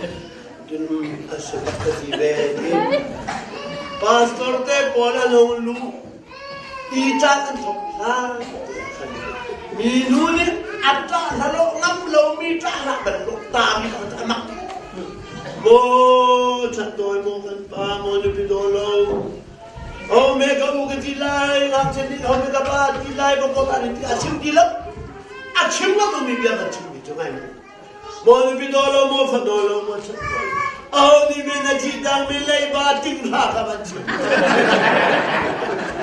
S2: cun a si bak ka ti ve ti. Pastor te pawl an hung lu i caan an thok hlan mi nu nih a ṭah hlalawh ngam lomi ṭah hlah bantuk ta mi kha a mak. Maw chan tawi maw kan pa maw nupi daw lo Ho me ka u ka ti lai, ngakchia nih ho me ka pa ti lai, bawkawm an ti a chim ti lo. A chim lo mi bia kan chim mi cu ngai. Maw nupi daw lo, maw fa daw lo, maw chan daw lo. Aho nih me na thi tang mi leiba ting hra ka van chim.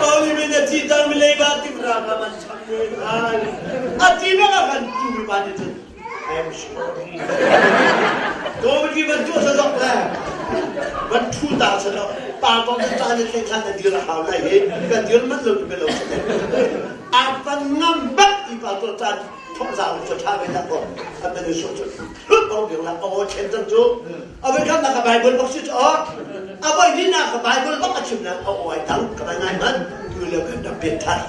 S2: Aho nih me na thi tang mi leiba ting hra ka van cham ne ai. A ti bak a kan tu mi pa nih cun I'm sorry. Comedy ban tu sa zok le ban thu ta sa lo pa ko kan ta ne tle thlan na dir hau lai hi kan dir man lo be lo sa a pan ngam bak i pa to chan thong za lu tha ve ta ko an ban so chu hlut bong ding la o chen cang chu a ve kan na ka bible bak si chu a voi ni na ka bible bak a chim na o oi tang ka ba ngai man tu le kan da pet thai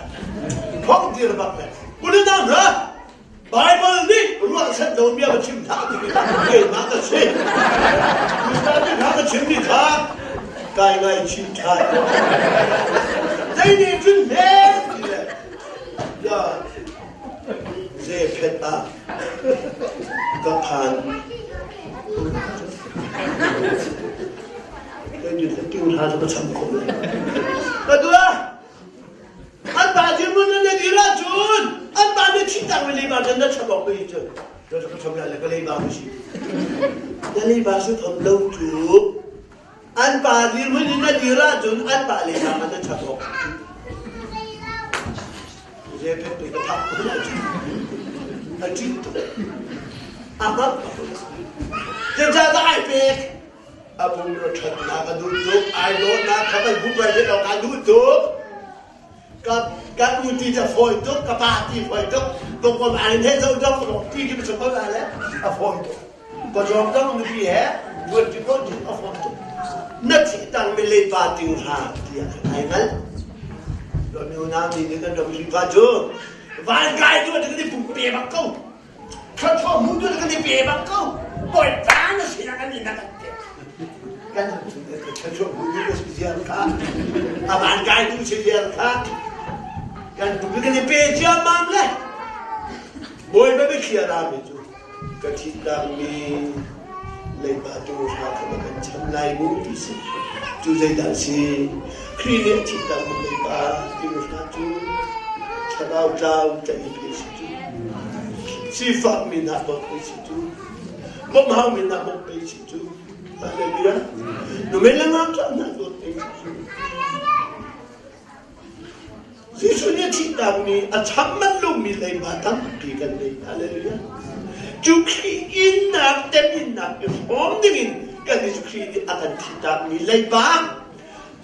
S2: thong dir bak le kulina ra Baibal nih ruahchan lo bia va chim hlah timi kha keimah ka si. Mr. nih kha ka chimmi kha kai ngai chim ṭhan. Zei nih cun hme ti le ya ze phet ah ka phan. Kai nih tiu hla cu ka cham kho lai. Ka dua! An pa dirhmun nan na dir ahcun an pa nih thihtak mi leiba nan na cham awk hi cu ka cham lai le ka leiba ka si. Na leiba su thom lo cu an pa dirhmun in na dir ahcun an pa leiba ka na cham awk cu. Zepet tu ka thak ko lai cu. A ṭih tuk. A hngalh bak. Zeicahdah ai pek? A pumrua ṭhatnak a duh tuk, ai dawtnak kha kan hmuh bal awk a duh tuk. Ka ka u ti cu a fawi tuk, ka pa ti fawi tuk, bawkawm an he zo dong ro ti ki ka ko le a fawi tuk. Ka zawng dong nupi he buat ti ko ti a fawi tuk. Na thi tang mi leipa ting hra tiah ai ngal. Lo mi unau ni nih kan ram Khrihfa cu van kai tu kan i pum pe bak ko. Thluachuah hmu tu kan i pe bak ko. Bawipa na sinah kan in na kan pek. Kan thluachuah hmu tu na si ziar kha. A van kai tu si ziar kha. Kan tu kan i pe ciammam le. Bawipa biathli a rami cu ka thihtak mi leiba tu hra kha na kan cham lai mu ti si. Cu zeidah si? Khrih nih a thihtak mi leiba ti hra cu thlarau tlau tlaih i si cu. Sifakmi hna dawt pei si cu. Bawmhhaumi hna bawmh pei si cu. Hallelujah. Numei le ngakṭah hna dawt pei si cu. Jesuh nih a thihtakmi a cham manh lomi leiba tampi kan nei. Hallelujah. Cu Khrih innak teminnak i hrawm dingin kan Jesuh Khrih nih a kan thihtakmi leiba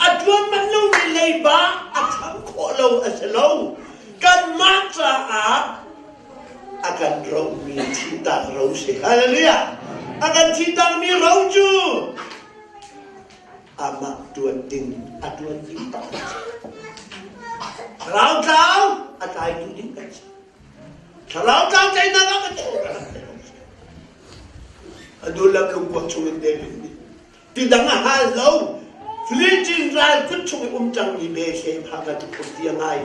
S2: a ṭuan manh lomi leiba a cham khawh lo a si lo. Kanmah caah a kan rohmi thihtak ro si. Hallelujah! A kan thihtakmi ro cu amah ṭuan ding a ṭuan ding tak a si. Thlarau tlau a tlaitu ding kan si. Thlarau tlau tleinak ah kan chuak ka rak Adullam lungkuak chungin David nih Tidang a hal lo. Philippine ral kut chung i um cangmi Bethlehem ha ka tuk ti a ngai.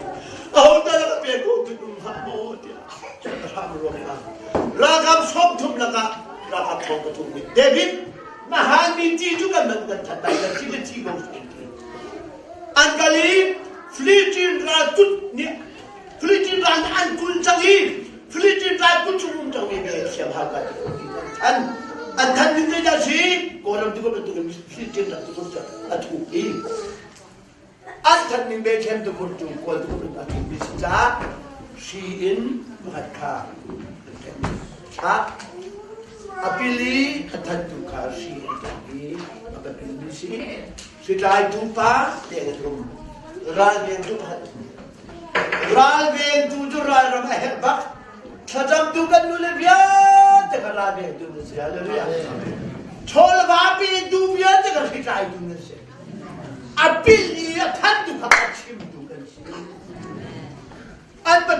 S2: Aho dah ka pe ko tu um hlah maw tiah a hram ruang ah ralkap 30 lakah ralkap thong pathum nih David na halmi ti cu kan man kan that lai kan thi kan thi ko an kal i Philippine ral kut nih Philippine ral nih an kul cang i Philippine ral kut chung um cangmi Bethlehem ha ka tuk ti an than an than ning zeidah si Kawlram ti ko bantukin Philippine ram ti ko a thuk i an than ning Bethlehem tukur cu kawl tukur a thuk mi si caah hri in pakhat kha an ṭhen thlah a pili a thantu kha hri an ṭhen i a va pilmi si hritlaitu pa te an um ralvengtu pakhat Ralvengtu cu ralram a herh bak. Thlacamtu kan nule vialte kha ralvengtu nan si. Hallelujah. Chawlva petu vialte kha hritlaitu nan si. A pil i a thantu kha a chimtu kan si.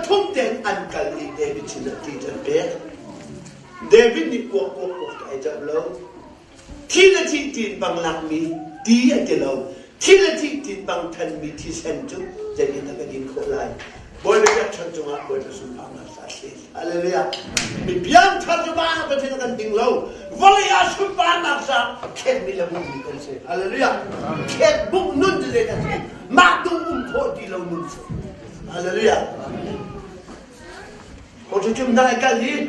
S2: Pathum ten an kal i David sinah ti an pek. David nih kuak kuak kuak ai cap lo. Thi le thi tin bang lakmi ti a ti lo. Thi le thi tin bang thanmi thisen cu zeitin dah ka din khawh lai? Bawipa biakṭhen cungah Bawipa sunparnak sa si. Hallelujah. Mi piangthar cu ba Pathian kan ding lo. Vawlei ah sunparnak sa khenmi le bukmi kan si. Hallelujah. Khen buk nun cu zeidah si? Mah tung um khawh ti lo nun si. Hallelujah. Kong chim na kal hi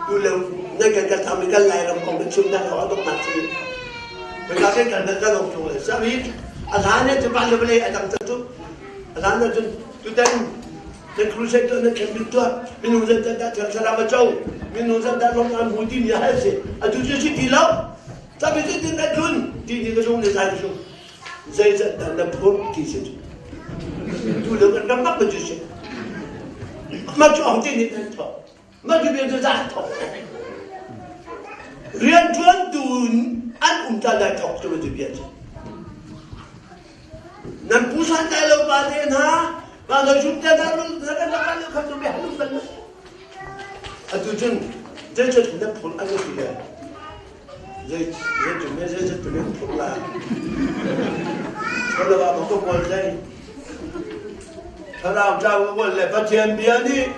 S2: tu le na kan kan tham kan lai ram kong chim na lo adok nak si. Ka kan kan kan kan chung le sabi a hlan ne chu ban le bale a dang chu a hlan na chun tu tan na crusade to na camping to minung zan da da thlarau a cho minung zan da long an hu ti mi hal si a tu chu si ti lo sabi chu tin na thun ti ni ka chung le sai chung zeizat dah na phurh ti si cu tu le kan ram bak cu si mah cu ahote nih nan thawk mah cu bia cu za thawk rianṭuantu an um ta lai thawk cu cu bia cu nan pu san dai lo pa te hna pa lo chum te hna na kan rak kan khan tu bia halum ban atu cun zeizat na phurh an ti le Thlarau tlau ka kawl le Pathian bia nih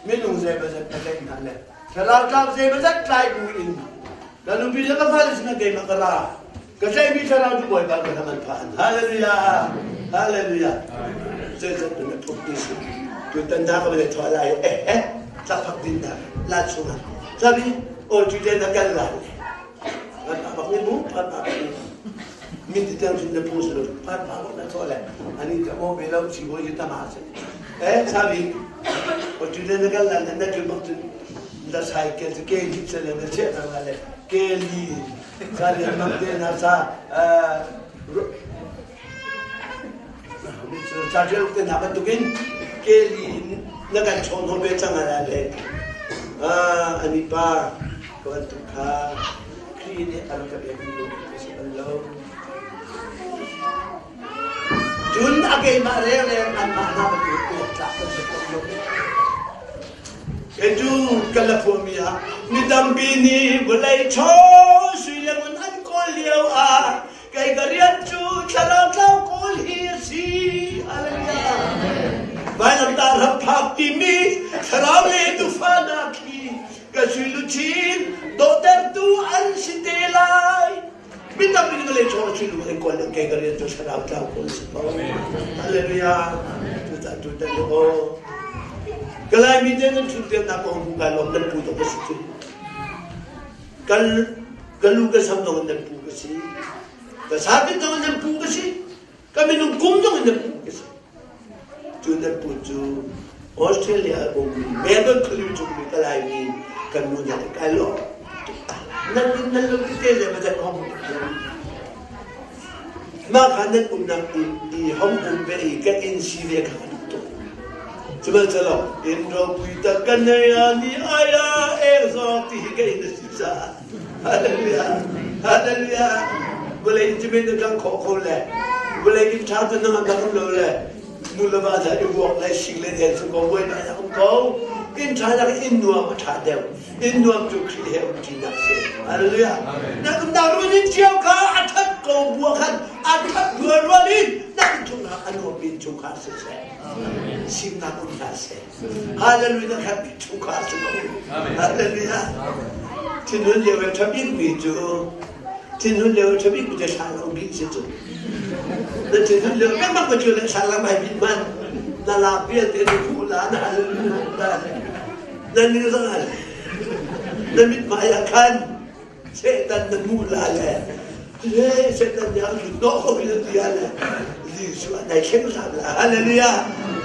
S2: minung zeimazat a tlaih hna le thlarau tlau zeimazat tlai bu in ka nupi le ka fale sinah keimah ka ra ka tlaihmi thlarau cu Bawipa ka hnam an phan. Hallelujah! Hallelujah! Zeizat na phuk ti si tutan na ka le thwa lai eh eh tlakfak din na la chungah sabi aw cu te na kal lai kan pa bak nih mu kan pa bak nih min ti tiang cun na phu si lo kan pa bak na thawh le ani ka mo ve lo si bo yi tama se eh sabi aw cu te na kal lai na na bak cun na cycle cu ke li se le na che na le ke li sa le mang te na sa Caṭial te hna bantukin keli in na kan chawn hom ve cang ala le ani pa ka bantuk kha Khrih nih a rak ka pekmi lungput ka si bal lo. Cun a keimah rengreng anmah hna bantuk pek tlak kan si ko lo. Kei cu ka la phuahmi ah mi tampi nih vawlei chaw sui le ngun an kawl lio ah Kei ka rian cu thlarau tlau kawl hi a si. Hallelujah. Vailamtah ram phak timi thlarau le tufanak hi ka sui luchin dawhtertu an si te lai. Mi tampi nih le chaw sui lu an kawl le kei ka rian cu thlarau tlau kawl si ko. Hallelujah. Cucaah tutan le aw. Kalay mi te nan chun pian nak kong kai lawm nan pu to ka si cu. Kan ka lu ka sam zong in nan pu ka si ka sapit zong in nan pu ka si ka minung kum zong in nan pu ka si cu nan pu cu Australia ummi Melbourne khualipi chungmi ka laimi kan nu hna kai lo nan nan lo tete le ma zat hong mah kha nan umnak inn i hong um ve i ka inn si ve kha ka duh tuk sihmanhsehlaw inn ropui tak ka nei a ni ai ah eng zawk ti hi ka inn a si caah hallelujah hallelujah vawlei in cimin na kang khawh ko le vawlei in ṭha tu nang an um lo le nu le va hna i vuak le sik le den cu ko buai a um ko inn ṭha nak inn nuam a ṭha deuh inn nuam cu Khrih he um ṭinak si hallelujah na umnak ruin in cio kha a ṭhat ko bua khan a ṭhat rual rual in na innchungkhar a nuam innchungkhar si seh simnak um hna seh hallelujah na khat chungkhar si ko hallelujah thinhun lio he ṭha bikmi cu thinhun lio ṭha bikmi cu thla lo bik si cu na thinhun lio lengmang ka cu le thla lang mai bik man na lak vialte na phu la na hallelujah na ning zang na mithmai ah khan Satan na hmuh la le he Satan nih a lut hnawh ko in ti ah le Jesuh ah nai thleng hram la hallelujah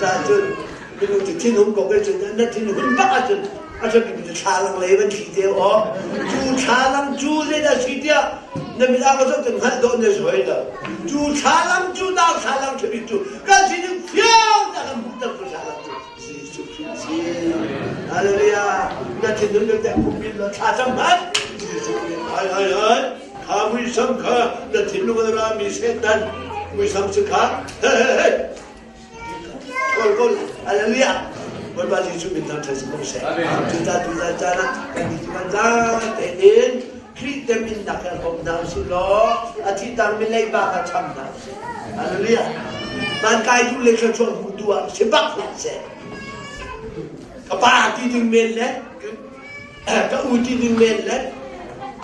S2: ta cun minung cu thinhung ko ke cun na thinhun bak ahcun a ṭha bik cu thlalang lei van thli te aw cu thlalang cu zeidah si tiah na mit a ka zoh cun hngalh dawh na hoi lo cu thlalang cu nau thlalang ṭha bik cu kan sining fiang ta kan hmuh ter cu thlalang cu Jesuh Khrih a si. Hallelujah. Na thinlung na teh phung lo thla cam hmanh. Jesuh nih ai ai ai kha muisam kha na thinlung a rami Satan muisam si kha hey hey hey. Kol kol hallelujah. Bawipa Jesuh min thangṭhat si ko seh. Cucaah tuzan caan ah kan nih cu kan zate in Khrih teminnak he hrawm hna usih law a thi tangmi leiba kha cham hna usih. Hallelujah. Van kai duh le thluachuah hmuh duh ah si bak hlah seh. Ka pa ti ding men le ka u ti ding men le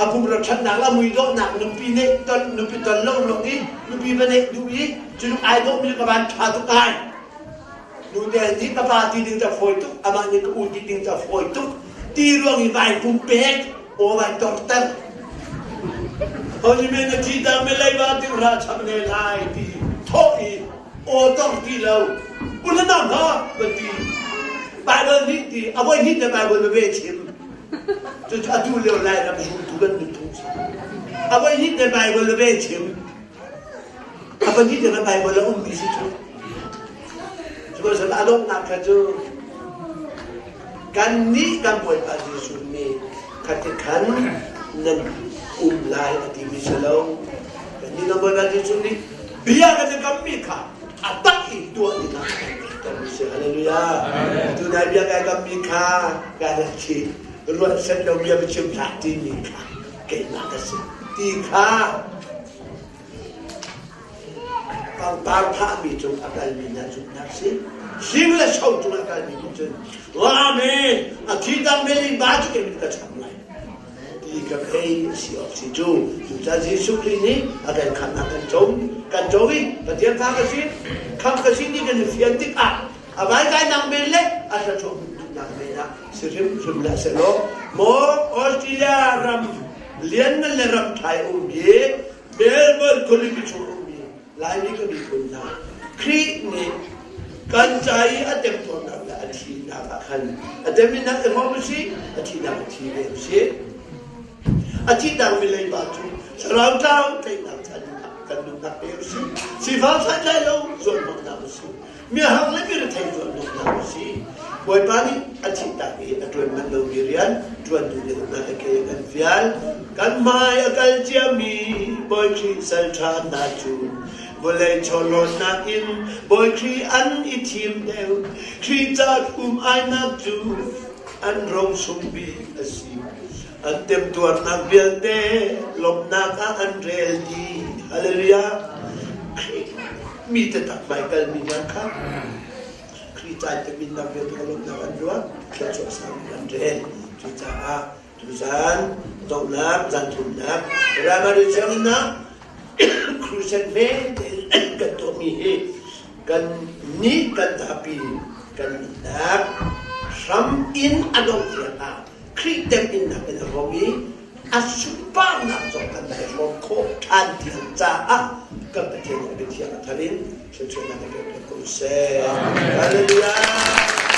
S2: a pum ra ṭhatnak le a mui dawhnak nupi neih ton nupi ton lo ruang i nupi va neih duh i cu ai dawhmi ka van ṭha tuk ai. Nute nih ka pa ti ding cu a fawi tuk, amah nih ka u ti ding cu a fawi tuk. Ti ruang i vai pumpek, aw vai torter. Honi men na thi dang me leiba ting ra cham ne lai ti thawh i aw tor ti lo. Una nam ha ban ti. Bible nih ti a voi hnih te Bible na ve chim. Cucu atu lio lai ram zultu kan nunphung si. A voi hnih te Bible na ve chim. A pahnih te Bible a ummi si cu. Sihmanhsehlaw a donghnak kha cu kannih kan Bawipa Jesuh nih khati khan nan um lai a timi si lo. Kannih kan Bawipa Jesuh nih bia kan i kammi kha a tak i tuah dingah a kan termi si. Hallelujah. Tu nai bia kai kammi kha kai rak thi ruat set lo bia va chim hlah timi kha keimah ka si ti kha Pangpar phahmi cung a kalmi hna zumhnak si. Hling le so cung a kalmi nih cun Amen a thi dang men in ba cu kei ka cham lai ti ka phei a si awk si cu. Cucaah Jesuh Khrih nih a kan khamhnak kan co kan co i Pathian fa ka si khamh ka si ti kan i fian tikah a vaikainak men le a thluachuah duhnak men ah si hrimhrim hlah sehlaw maw Australia ram lianngan le ram ṭhai um hi Melbourne khualipi chung ummi Laimi ka miphun hna Khrih nih kan ca i a temtuarnak le a thihnak ah khan a teminnak i hrawm usih, a thihnak i thi ve usih. A thihnak mi leiba cu thlarau tlau tlaihnak chan kan nunnak pe usih. Sifak santlai lo zuanhnawhnak usih. Miahang le mirethei zuanhnawh hna usih. Bawipa nih a thihtak i a ṭuan manh lomi rian ṭuan duh deuhnak a ke kan fial. Kan hmai a kal ciami Bawi Khrih sal ṭha hna cu vawlei chawhlawnnak in Bawi Khrih an i thim deuh. Khrih ca hrum ainak cu an rong sung bik a si. An temtuarnak vialte lawmhnak ah an rel dih. Hallelujah. Khrih mi taktak hmaikal mi hna kha Khrih ca i minnak vialte ka lawmhnak an ruah, thluachuah sang an rel. Cucaah tuzan donghnak, zan thumnak, Ramari sianginnak crusade ve tein kan tuahmi hi kan nih kan zapi kan nunnak hram in a dongh tiang ah Khrih temhinnak in a rawng i a sunparnak zong kan i hrawm khawh ṭhan tiang caah kan Pathian nih a biathiang a thar in thluachuahnak a pek ko seh. Hallelujah.